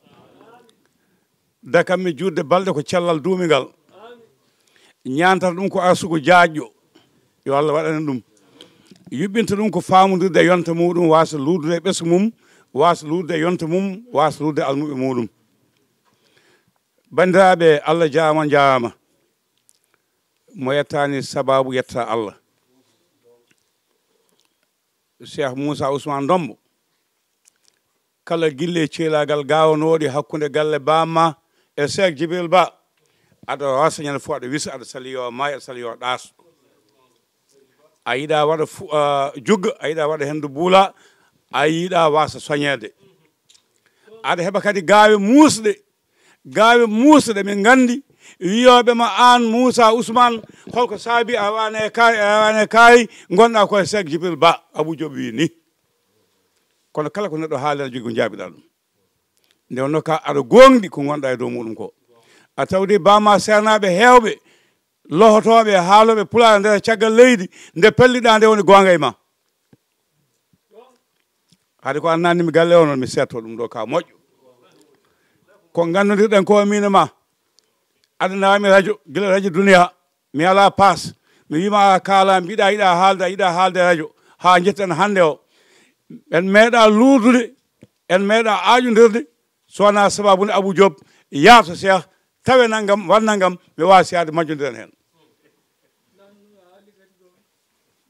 Dakammi juutde balɗe ko cellal duumingal. Ñaantata ɗum ko arsugu jaajɗo. Yo Allah waɗan en ɗum. Yuɓɓinta ɗum ko faamondirde e yonta muɗum, wasa luutde e ɓesngu mum, wasa luutde e yonta mum, wasa luutde e almuɓɓe muɗum. Banndiraaɓe, Allah jaaraama, on njaaraama. Mo yettaani sabaabu yetta Allah. Cheikh Moussa Ousmane Ndombo, kala gille ceelaagal gaawanooɗi hakkunde galle baamma e Cheikh Jibril Ba, aɗa wasa ñande fof aɗa wisa, aɗa sali yo maay, aɗa sali yo ɗaas. A yiɗa waɗa fu- ah, jugga, a yiɗa waɗa henndu buula, a yiɗa wasa soñeede. Aɗa heɓa kadi gaawe muusɗe, gaawe muusɗe min nganndi wiyooɓe ma aan Moussa Ousmane, holko saabi a waane kaay, a waane kaay, ngonɗa ko e Cheikh Jibril Ba, Abou Diop wi ni. Kono kala ko neɗɗo haali aɗa jogii ko njaabiɗa ɗum. Nde wonno ka aɗa gooŋɗi ko ngonɗa e dow muɗum ko. A tawde bama seernaaɓe heewɓe, lohotooɓe, haalooɓe pulaar nder caggal leydi, nde pelliɗa nde woni goonga e ma. Haade ko annanimi galle o noon mi seetto ɗum ɗo ka moƴƴo. Ko nganndudirɗen ko min e ma. Aɗa nawami radio, gila radio duniya. Mi ala paas. Mi wima a kaala, mbiɗa yiɗa haalde, a yiɗa haalde radio. Ha jetten hannde o. En meeɗa luurdude, en meeɗa aaƴodirde, so wona sababu nde Abou Diop, yaato Cheikh, tawe nanngam, waɗ nanngam, mi wawa siyaade majjodiren heen.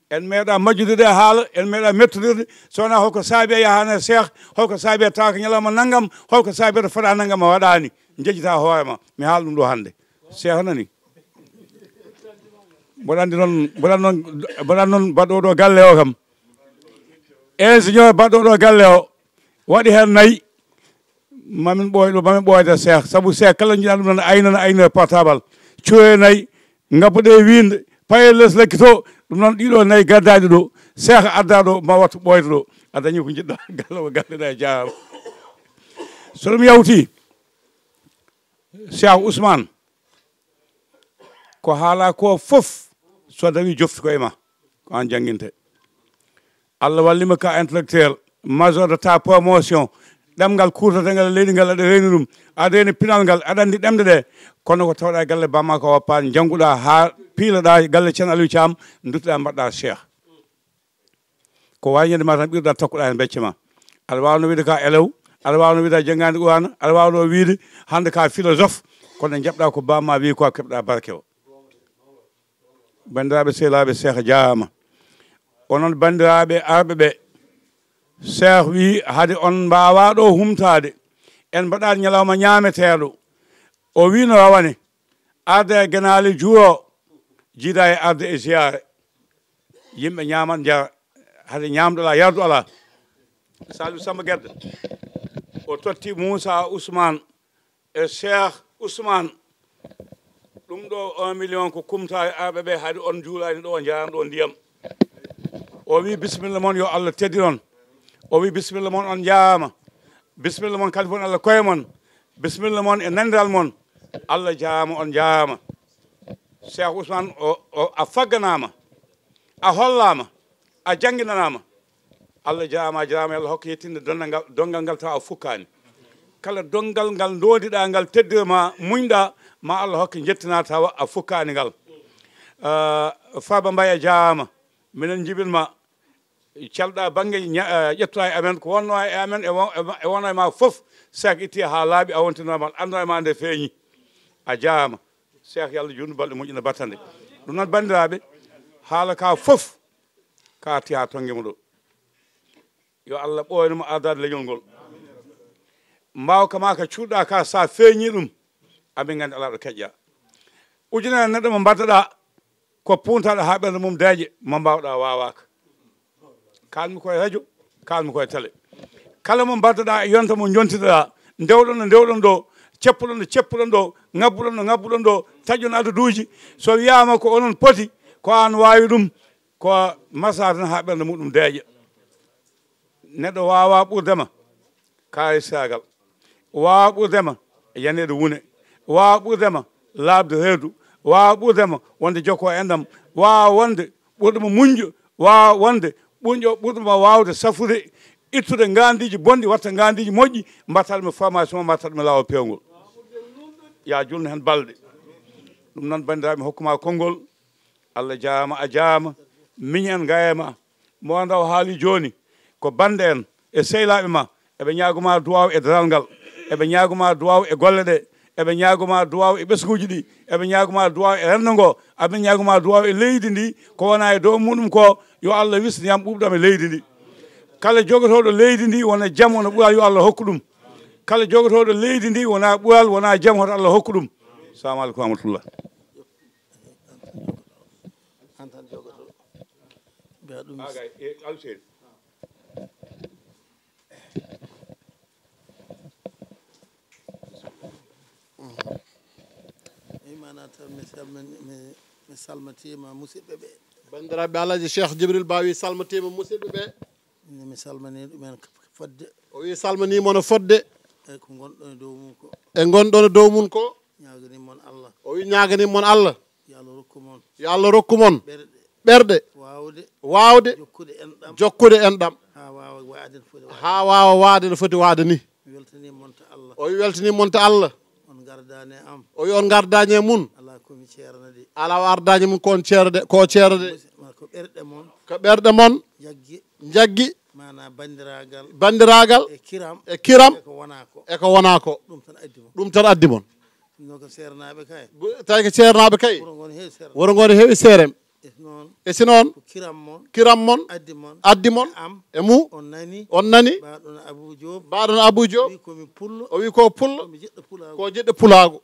En meeɗa majjude ɗe haala, en meeɗa mettodirde, so wona holko saabi a yahana Cheikh, holko saabi a tawa ko ñalawma nanngam, holko saabi aɗa fota nanngam a waɗani, jejjita hoore ma. Mi haala ɗum ɗo hannde. Cheikh nani? Mboɗa anndi noon, mboɗa noon, mboɗa noon baɗɗo ɗo galle o kam. Ingénieur baɗɗo ɗo galle o, waɗi heen nayi. Mamin ɓooy ɗo, mamin ɓooyde Cheikh. Sabu Cheikh kala jiɗa ɗum noon aynana, aynana portable. Cuwe nayi, ngabbuɗe e wiinde, paye les lekki to. Ɗum noon ɗiɗo nayi gaddaɗi ɗo. Cheikh adda ɗo, ma wattu ɓooyde ɗo. A dañi ko jiɗɗa, galle o galle ɗa e jaarama. So ɗum yawti, Cheikh Ousmane, ko haala ko fof, so dawi jofti ko e ma, ko an jannginte. Allah wallima ka intellectuel, major de ta promotion, ɗemngal kuurtatengal e leydi ngal aɗa reyni ɗum, aɗa reyni pinal ngal, aɗa anndi ɗemɗe ɗe, kono ko tawɗa e galle bamma ko woppaani, njannguɗa haa piiloɗa galle Ceerno Aliou Thiam, nduttoɗa mbaɗɗa cheikh. Ko wawi ñande ma tan ɓirɗa tokkoɗa hen becce ma. Aɗa wawno wiide ka elew, aɗa wawno wiide a jangani qurana, aɗa wawno wiide hande ka philosophe, Kono njaɓɗa ko bamma wi ko a keɓɗa barke o. Banndiraaɓe sehilaaɓe, Seex jaama. Onon banndiraaɓe arɓe ɓe, Seex wi hade on mbaawa ɗo humtaade. En mbaɗaani ñalawma ñaameteeɗo. O wi no rawane. Arde e genaale juuro, jiida e arde e ziyaare. Yimɓe ñaamat njara, hade ñaamdu alaa, yardu alaa. Saliou Samba Gedda, o totti Moussa Ousmane e Cheikh Ousmane. Ɗum ɗo un million ko kumtaare arɓe ɓe, hade on njuulaani ɗo, njaran ɗo ndiyam. O wi bisimilla mon, yo Allah teddin on. O wi bisimilla mon, on njaarama. Bisimilla mon kadi fon Allah koye mon. Bisimilla mon e nandiral mon. Allah jaarama, on njaarama. Cheikh Ousmane, o, o, a fagganaama, a hollaama, a jannginanaama. Allah jaaraama, a jaaraama, yo Allah hokke yettinde donngal ngal, donngal ngal tawa a fukkaani. Kala donngal ngal ndondiɗaa ngal, teddira ma, muñɗaa, ma Allah hokke njettinaa tawa a fukkaani ngal. Ah, Farba Mbaye, a jaaraama. Minen njibin ma, calɗa bannge ña-, eh, ƴettuɗa e amen, ko wonno e amen, e won-, e won-, e wonno e ma fof, Seek itti haa laaɓi, a wontinoma, anndo e ma nde feeñi. A jaaraama. Seek, yo Allah juutnu balɗe moƴƴina battande. Ɗum noon, banndiraaɓe, haala ka fof, ka arti haa tonnge mo ɗo. Yo Allah ɓooyno mo ardaade leñol ngol. Mbaawka ma ka cuuɗa ka, sa feeñi ɗum, amin nganndi alaa ɗo keƴƴa. Ujunere neɗɗo mo mbaddaɗa, ko puntaɗo haa ɓernde mum deeƴe, mo mbaawɗa waawaaka. Kaalmi koye radio, kaalmi koye télé. Kala mo mbaddaɗa e yonta mo njontiɗaɗa, ndewɗon no ndewɗon ɗo, ceppuɗon no ceppuɗon ɗo, ngabbuɗon no ngabbuɗon ɗo, taƴƴon adaduuji. So wiyaama ko onon poti, ko aan waawi ɗum, ko masaa tan haa ɓernde muɗum deeƴa. Neɗɗo waawaa ɓurde ma kaalis saagal, waawaa ɓurde ma yaneede wune, waawaa ɓurde ma laaɓde reedu, waawaa ɓurde ma wonde jokko enɗam, waawaa wonde ɓurɗo ma muñjo, waawaa wonde ɓuñƴo ɓurɗo ma waawde safude, ittude ngaandiiji bonɗi, watta ngaandiiji moƴƴi, mbaɗta ɗum e formation, mbaɗta ɗum e laawol peewngol. Yo a juutnu heen balɗe. Ɗum noon, banndiraaɓe, mi hokkuma konngol. Allah jaaraama, a jaaraama. Miñi en ngayee ma. Mo ndaw haali jooni, ko bannde en e sehilaaɓe ma. Eɓe ñaaguma duwaaw e daral ngal. Eɓe ñaaguma duwaaw e golle ɗe. Eɓe ñaaguma duwaaw e ɓesnguuji ɗi. Eɓe ñaaguma duwaaw e renndo ngo. Eɓe ñaaguma duwaaw e leydi ndi. Ko wona e dow muɗum ko, yo Allah wis ndiyam ɓuuɓɗam e leydi ndi. Kala jogotooɗo leydi ndi wona jam, wona ɓural, yo Allah hokku ɗum. Kala jogotooɗo leydi ndi wona ɓural, wona jam, hoto Allah hokku ɗum. Salamu aleykum wa rahmatullah. An tan jogoto. Mbiya ɗum. Aga, e, Alseri. Eyi, mana tan mi salmini, mi, mi salmitiima musidɓe ɓe. Banndiraaɓe, Alhaji Cheikh Djibril Ba wi salmitiima musidɓe ɓe. Min mi salmini ɗumen fodde. O wi salminiima no fodde. E ko ngonɗon e dow mum ko. E ngonɗon e dow mum ko. Ñaagani mon Allah. O wi ñaagani mon Allah. Yo Allah rokku mon. Yo Allah rokku mon. Ɓerɗe. Ɓerɗe. Waawde. Waawde. Jokkude enɗam. Jokkude enɗam. Haa waawa waade no foti waade. Haa waawa waade no foti waade ni. Mi weltanii mon to Allah. O wi weltanii mon to Allah. On ngardaani e am. O wi on ngardaani e mum. Alaa ko mi ceerana de. Alaa o ardaani mum ko on ceerade, ko o ceerade. Musi-, ma ko ɓerɗe mon. Ko ɓerɗe mon. Jaggi. Jaggi. Maanaa banndiraagal. Banndiraagal. E kiram. E kiram. E ko wonaa ko. E ko wonaa ko. Ɗum tan addi mon. Ɗum tan addi mon. No ko seernaaɓe kay. Bu-, tawi ko seernaaɓe kay. Wuro ngo ne heewi seernaaɓe. Wuro ngo ne heewi seerem. E si noon. E si noon. Ko kiram mon. Kiram mon. Addi mon. Addi mon. E am. E mu. On nani. On nani. Mbaɗon Abou Diop. Mbaɗon Abou Diop. Wi ko mi pullo. O wi ko pullo. Ko mi jiɗɗo pulaagu. Ko jiɗɗo pulaagu.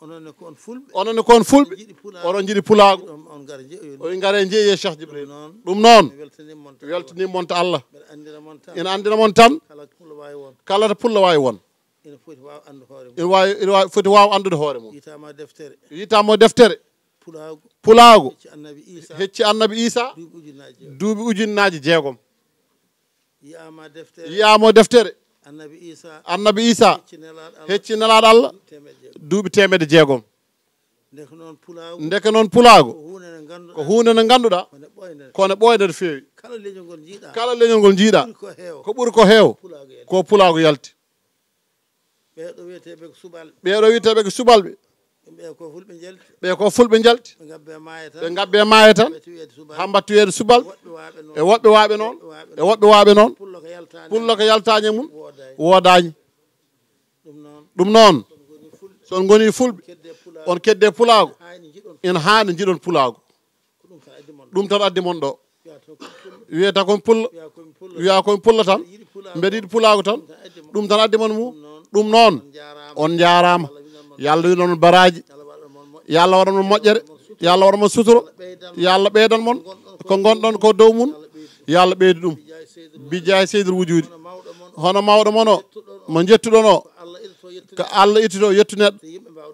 Onon ne ko on fulɓe. Onon ne ko on fulɓe. Oɗon njiɗi pulaagu. Oɗon njiɗi pulaagu. Oɗon, on ngara njeeyoɗon. O wi ngare njeeyee Cheikh Djibril. Ɗum noon. Ɗum noon. Mi weltanii mon tan. Weltanii mon to Allah. Mbeɗa anndina mon tan. Ina anndina mon tan. Kala to pullo waawi won. Kala to pullo waawi won. Ina foti waaw anndu hoore mum. Ina waawi, ina waawi foti waaw anndude hoore mum. Yitaama deftere. Yitaama deftere. Pulaagu. Pulaagu. Hecci Annabi Iisaa. Hecci Annabi Iisaa. Duuɓi ujunnaaji jeegom. Duuɓi ujunnaaji jeegom. Yiyaama deftere. Yiyaama deftere. Annabi Iisaa. Annabi Iisaa. Hecci Nelaaɗo Allah. Hecci Nelaaɗo Allah. Duuɓi teemedde jeegom. Duuɓi teemedde jeegom. Ndeke noon pulaagu. Ndeke noon pulaagu. Ko huunde nde ngannduɗaa. Ko huunde nde ngannduɗaa. Ko nde ɓooynde. Ko nde ɓooynde no feewi. Kala leñol ngol njiiɗaa. Ko ɓuri ko heewa. Ko ɓuri ko heewa. Pulaagu yalti. Ko pulaagu yalti. Ɓee ɗo wiyeteeɓe ko subalɓe. Ɓee ɗo wiyeteeɓe ko subalɓe. Ɓee ko fulɓe njalti. Ɓee ko fulɓe njalti. Ɓe ngabbe maaye tan. Ɓe ngabbe maaye tan. Ɓe tuwiyeede subalɓe. Haa mbaɗa tuwiyeede subalɓe. Woɓɓe waaɓe noon. E woɓɓe waaɓe noon. Woɓɓe waaɓe noon. E woɓɓe waaɓe noon. Pullo ko yaltaani. Pullo ko yaltaani e mum. Woodaani. Woodaani. Ɗum noon. Ɗum noon. Kono ko woni fulɓe. So on ngoni fulɓe, on kedde pulaagu, ina haani njiɗon pulaagu. Ɗum tan addi mon ɗo. Wiyata kon pullo, wiya kon pullo tan. Mbeɗa yiɗi pulaagu tan. Ɗum tan addi mon mu. Ɗum noon, on njaaraama. Yo Allah windan mon baraaji. Yo Allah waɗan mon moƴƴere. Yo Allah waɗan mon suturo. Yo Allah ɓeydan mon ko ngonɗon ko dow mun. Yo Allah ɓeydu ɗum. Bijjaay Seydul Wujuudi. Hono mawɗo mon o, mo njettuɗon o, ko Allah ittito yettu neɗɗo,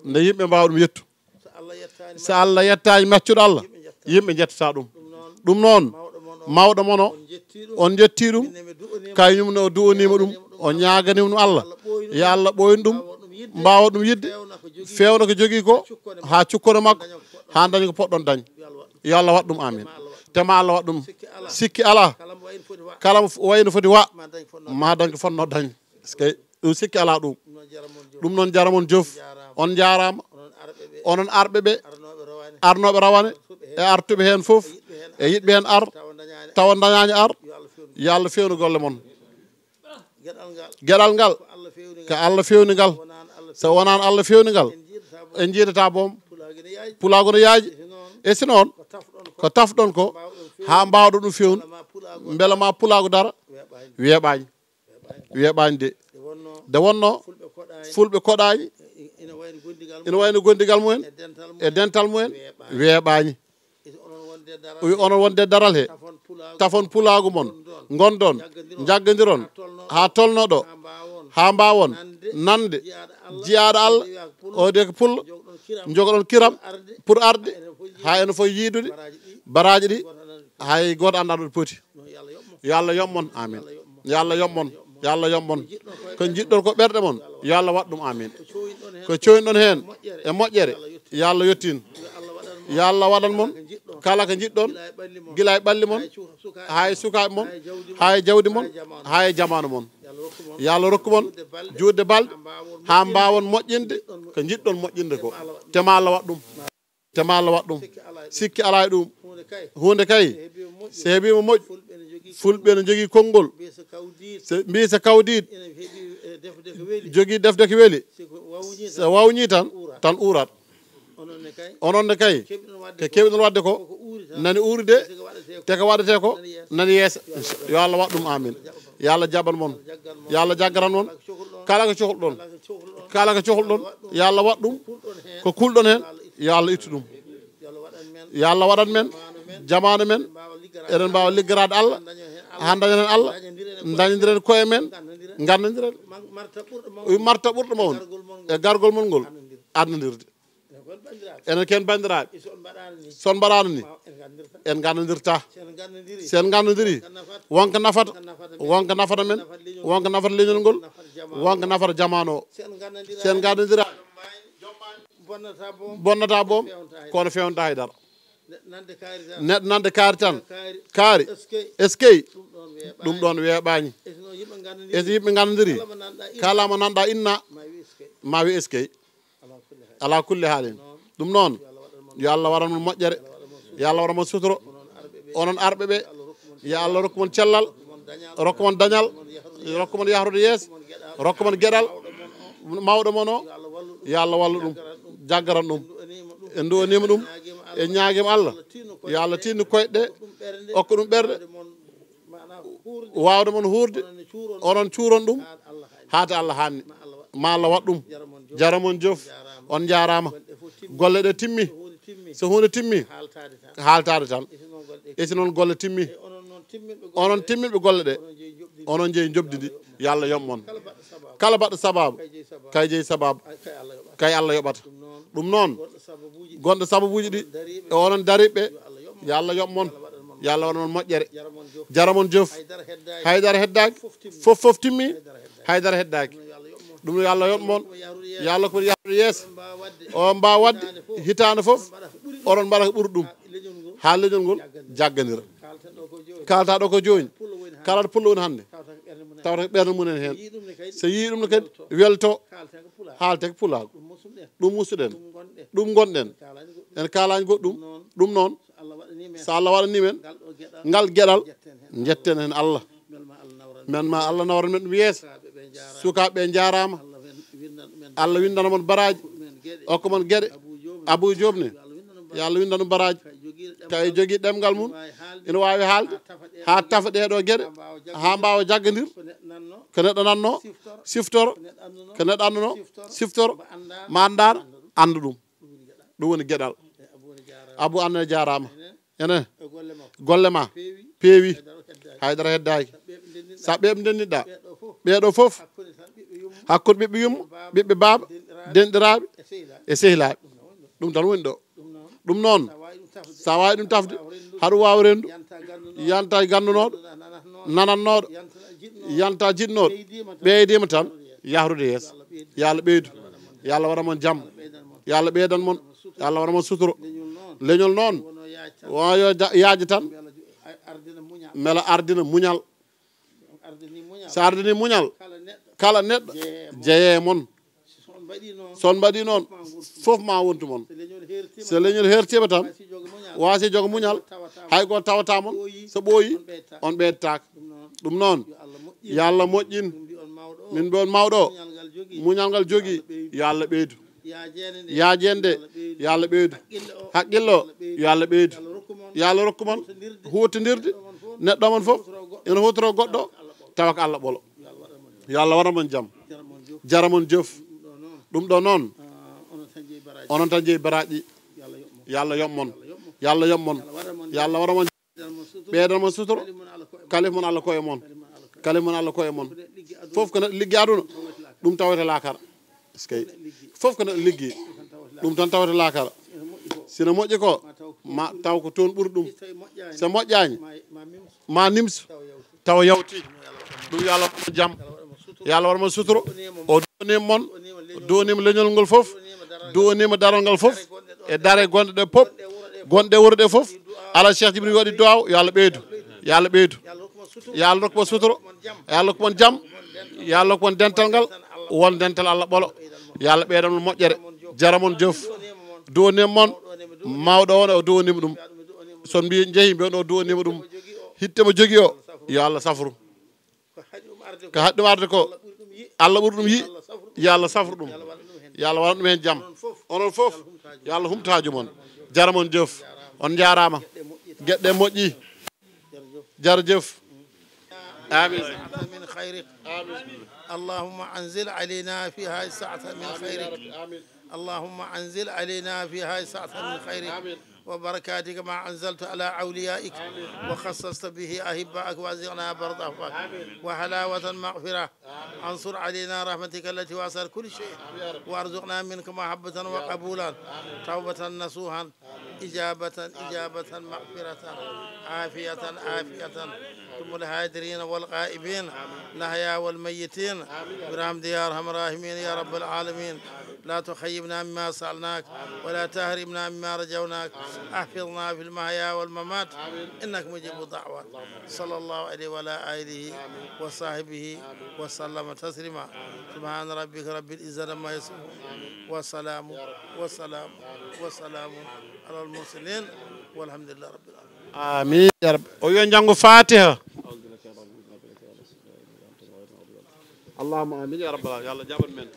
nde yimɓe mbaawa ɗum yettu. So Allah yettaani maccuɗo Allah, yimɓe njettata ɗum. Ɗum noon, mawɗo mon o, on njetti ɗum, kañum ne o du'aniima ɗum, o ñaaganiima ɗum Allah. Yo Allah ɓooyin ɗum, mbaawa ɗum yiɗde, feewna ko jogii ko, haa cukkono makko, haa daña ko poɗɗon dañ. Yo Allah waɗ ɗum, amin. Te ma Allah waɗ ɗum. Sikki alaa, kala mo wayno foti wa, ma dañ ko fotnoo dañ. Est-ce que ɗum sikki alaa ɗum? Ɗum noon, jaramon jof. On njaaraama. Onon arɓe ɓe, arnooɓe rawane, e artuɓe heen fof, e yiɗɓe heen ar, tawa dañaani ar, yo Allah feewnu golle mon. Geɗal ngal, ko Allah feewni ngal. So wonaano Allah feewni ngal, en njiidata boom. Pulaagu no yaaji. E si noon, ko tafɗon ko, haa mbaawɗon ɗum feewnu, mbela ma pulaagu dara, weeɓaani. Weeɓaani de. Nde wonnoo, fulɓe koɗaani ina wayno gondigal mumen, e dental mumen, weeɓaani. Wi onon wonde daral he, tafon pulaagu mon, ngonɗon, njaggondiron, haa tolnoo ɗo, haa mbaawon nande jiyaaɗo Allah, o de ko pullo, njogoɗon kiram pour arde, haa enen fof yiidude baraaji ɗi, hay gooto anndaa ɗo ɗi poti. Yo Allah yoɓ mon, amin. Yo Allah yoɓ mon, yo Allah yoɓ mon. Ko njiɗɗon ko ɓerɗe mon, yo Allah waɗ ɗum, amin. Ko coyniɗon heen e moƴƴere, yo Allah yettin. Yo Allah waɗan mon kala ko njiɗɗon, gila e ɓalli mon, haa e sukaaɓe mon, haa e jawdi mon, haa e jamaanu mon. Yo Allah rokku mon juutde balɗe, haa mbaawon moƴƴinde ko njiɗɗon moƴƴinde ko. Te ma Allah waɗ ɗum. Te ma Allah waɗ ɗum. Sikki alaa e ɗum. Huunde kay, so heɓiima moƴƴi, fulɓe no njogii konngol. So mbii so kawdiiɗ jogii defde ko weli, so wawñii tan, tan uurat. Onon ne kay, ko keewɗon waɗde ko, nani uurude, te ko waɗetee ko, nani yeesa. Yo Allah waɗ ɗum, amin. Yo Allah jaɓan mon. Yo Allah jaggaran mon. Kala ko cohluɗon, kala ko cohluɗon, yo Allah waɗ ɗum. Ko kulɗon heen, yo Allah ittu ɗum. Yo Allah waɗan men jamaanu men, eɗen mbaawa liggiraade Allah, haa dañen heen Allah, dañondiren koye men, nganndandiren. Marta ɓurɗo mawde e gargol mon ngol, adnondirde. Enen ken banndiraaɓe, so on mbaɗaano ni, en nganndandirta. So en nganndondiri, wonko nafata, wonko nafata men, wonko nafata leñol ngol, wonko nafata jamaanu o. So en nganndondiraani, bonnata boom, kono feewnata hay dara. Neɗɗo nande kaari tan, kaari, eskey, ɗum ɗoon weeɓaani. E so yimɓe nganndondiri, kala mo nanɗa inna, ma wi eskey. Ala kulli haalin. Ɗum noon, yo Allah waɗan mon moƴƴere, yo Allah waɗan mon suturo. Onon arɓe ɓe, yo Allah rokku mon cellal, rokku mon dañal, rokku mon yahrude yeeso, rokku mon geɗal. Mawɗo mon o, yo Allah wallu ɗum, jaggaran ɗum. En du'aniima ɗum, en ñaagiima Allah, yo Allah tinnu koyɗe ɗe, okka ɗum ɓerɗe, waawde mon huurde, onon cuuron ɗum, haa to Allah haanni. Ma Allah waɗ ɗum. Jaramon jof, on njaaraama. Golle ɗe timmi. So huunde timmi, ko haaltaade tan. E si noon golle timmi, onon timminɓe golle ɗe, onon njeyi njoɓdi ndi. Yo Allah yoɓ mon. Kala baɗɗo sabaabu, kay jeyi sabaabu, kay Allah yoɓata. Ɗum noon, gonɗo sababuuji ɗi, e onon dariiɓe, yo Allah yoɓ mon. Yo Allah waɗan mon moƴƴere. Jaramon jof. Haydara heddaaki. Fof, fof timmi. Haydara heddaaki. Ɗum yo Allah yoɓ mon. Yo Allah ko yahrude yeeso. O mbaawa waɗde hitaande fof, oɗon mbaɗa ko ɓuri ɗum. Haa leñol ngol jaggandira. Kaalta ɗo ko jooni. Kala ɗo pullo woni hannde, tawata ko ɓernde mum en heen. So yii ɗum ne kadi, welto. Haalte ko pulaagu. Ɗum musuɗen. Ɗum ngonɗen. En kaalaani goɗɗum. Ɗum noon, so Allah waɗanii men ngal geɗal, njetten heen Allah. Men ma Allah nawran men ɗum yeeso. Sukaaɓe ɓe njaaraama. Allah winndana mon baraaji. okka mon geɗe. Abou Diop ne, yo Allah winda ɗum baraaji. Kay jogii ɗemngal mum, ina waawi haalde haa tafa ɗee ɗoo geɗe, haa mbaawa jaggondir ko neɗɗo nanno, siftoro, ko neɗɗo annduno, siftoro, ma anndaano, annda ɗum. Ɗum woni geɗal. Abou, Anne jaaraama. Ene golle ma peewi, haydara heddaaki. Sa ɓeeɓ ndennitɗa ɓeeɗo fof, hakkunde ɓiɓɓe yumma, ɓiɓɓe baaba, denɗiraaɓe e sehilaaɓe. Ɗum tan woni ɗo. Ɗum noon, sa waawi ɗum tafde, haɗa waawi renndu, yanta e ganndunooɗo, nanannooɗo, yanta jiɗnooɗo, ɓeydima tan yahrude yeeso. Yo Allah ɓeydu. Yo Allah waɗa mon jam. Yo Allah ɓeydan mon. Yo Allah waɗa mon suturo. Leñol noon, won yo ja-, yaaji tan, mbela ardina muñal. So ardini muñal, kala neɗɗo jeyee mon. So on mbaɗi noon, fof ma wontu mon. So leñol hertiima tan, waasi jogo muñal, hay gooto tawata mon. So ɓooyi, on ɓeydataako. Ɗum noon, yo Allah moƴƴin. Min mbiya on mawɗo o, muñal ngal jogii, yo Allah ɓeydu. Yaajeende, yo Allah ɓeydu. Haqqille o, yo Allah ɓeydu. Yo Allah rokku mon huutondirde. Neɗɗo mon fof ene huutoro goɗɗo, tawa ko Allah ɓolo. Yo Allah waɗa mon jam. Jara mon jëf. Ɗum ɗo noon, onon tan jeyi baraaji ɗi. Yo Allah yoɓ mon. Yo Allah yoɓ mon. Yo Allah waɗa mon, ɓeydan mon suturo. Kalif mon Allah ko e mon. Kalif mon Allah ko e mon. Fof ko neɗɗo liggi aduna, ɗum tawete laakara. Eskey. Fof ko neɗɗo liggi, ɗum tan tawata laakara. Sina moƴƴi ko, ma taw ko toon ɓuri ɗum. So moƴƴaani, ma nimso, taw yawti. Ɗum yo Allah waɗ mon jam. Yo Allah waɗ mon suturo. O duwaniima mon, o duwaniima leñol ngol fof, duwaniima daral ngal fof, e dare gonɗe ɗe pop, gonɗe wuro ɗe fof. Ala Cheikh Jibril waɗi duwaaw, yo Allah ɓeydu. Yo Allah ɓeydu. Yo Allah rokku mon suturo. Yo Allah rokku mon jam. Yo Allah rokku mon dental ngal. Won dental Allah ɓolo. Yo Allah ɓeydan mon moƴƴere. Jara mon jëf. Duwaniima mon. Mawɗo on o duwaniima ɗum. So on mbi jehi mbiyon o duwaniima ɗum. Hitte mo jogii o. Yo Allah safru. Ko haɗi ɗum arde ko, Allah ɓuri ɗum yiɗ. Yo Allah safru ɗum. Yo Allah waɗan ɗum heen jam. Onon fof, yo Allah humto haaju mon. Jara mon jëf. On njaaraama. Geɗe moƴƴi. Jarajëf. آمين. من خيرك. آمين. اللهم أنزل علينا في هذه الساعة من خيرك. آمين. اللهم أنزل علينا في هذه الساعة من خيرك. آمين. وبركاتك ما أنزلت على أوليائك. آمين. وخصصت به أحبائك وأذقنا برد عفوك. آمين. وحلاوة المغفرة. آمين. أنشر علينا رحمتك التي وسعت كل شيء. آمين يا رب. وارزقنا منك محبة وقبولا. آمين. توبة نصوحا. إجابة، إجابة، مغفرة، عافية، عافية، تم الحاضرين والغائبين، الأحياء والميتين، برحمتك يا أرحم الراحمين يا رب العالمين. لا تخيبنا مما سألناك، ولا تحرمنا مما رجوناك، احفظنا في المحيا والممات، إنك مجيب الدعوات. صلى الله عليه وعلى آله وصحبه وسلم تسليما. سبحان ربك رب العزة عما يصفون، وسلام، وسلام، وسلام على المرسلين، والحمد لله رب العالمين. Amin ya rabbi. O wiya njanngo Fatiha. Allahumma amin ya rabbal alamin. Yo Allah jaɓan men.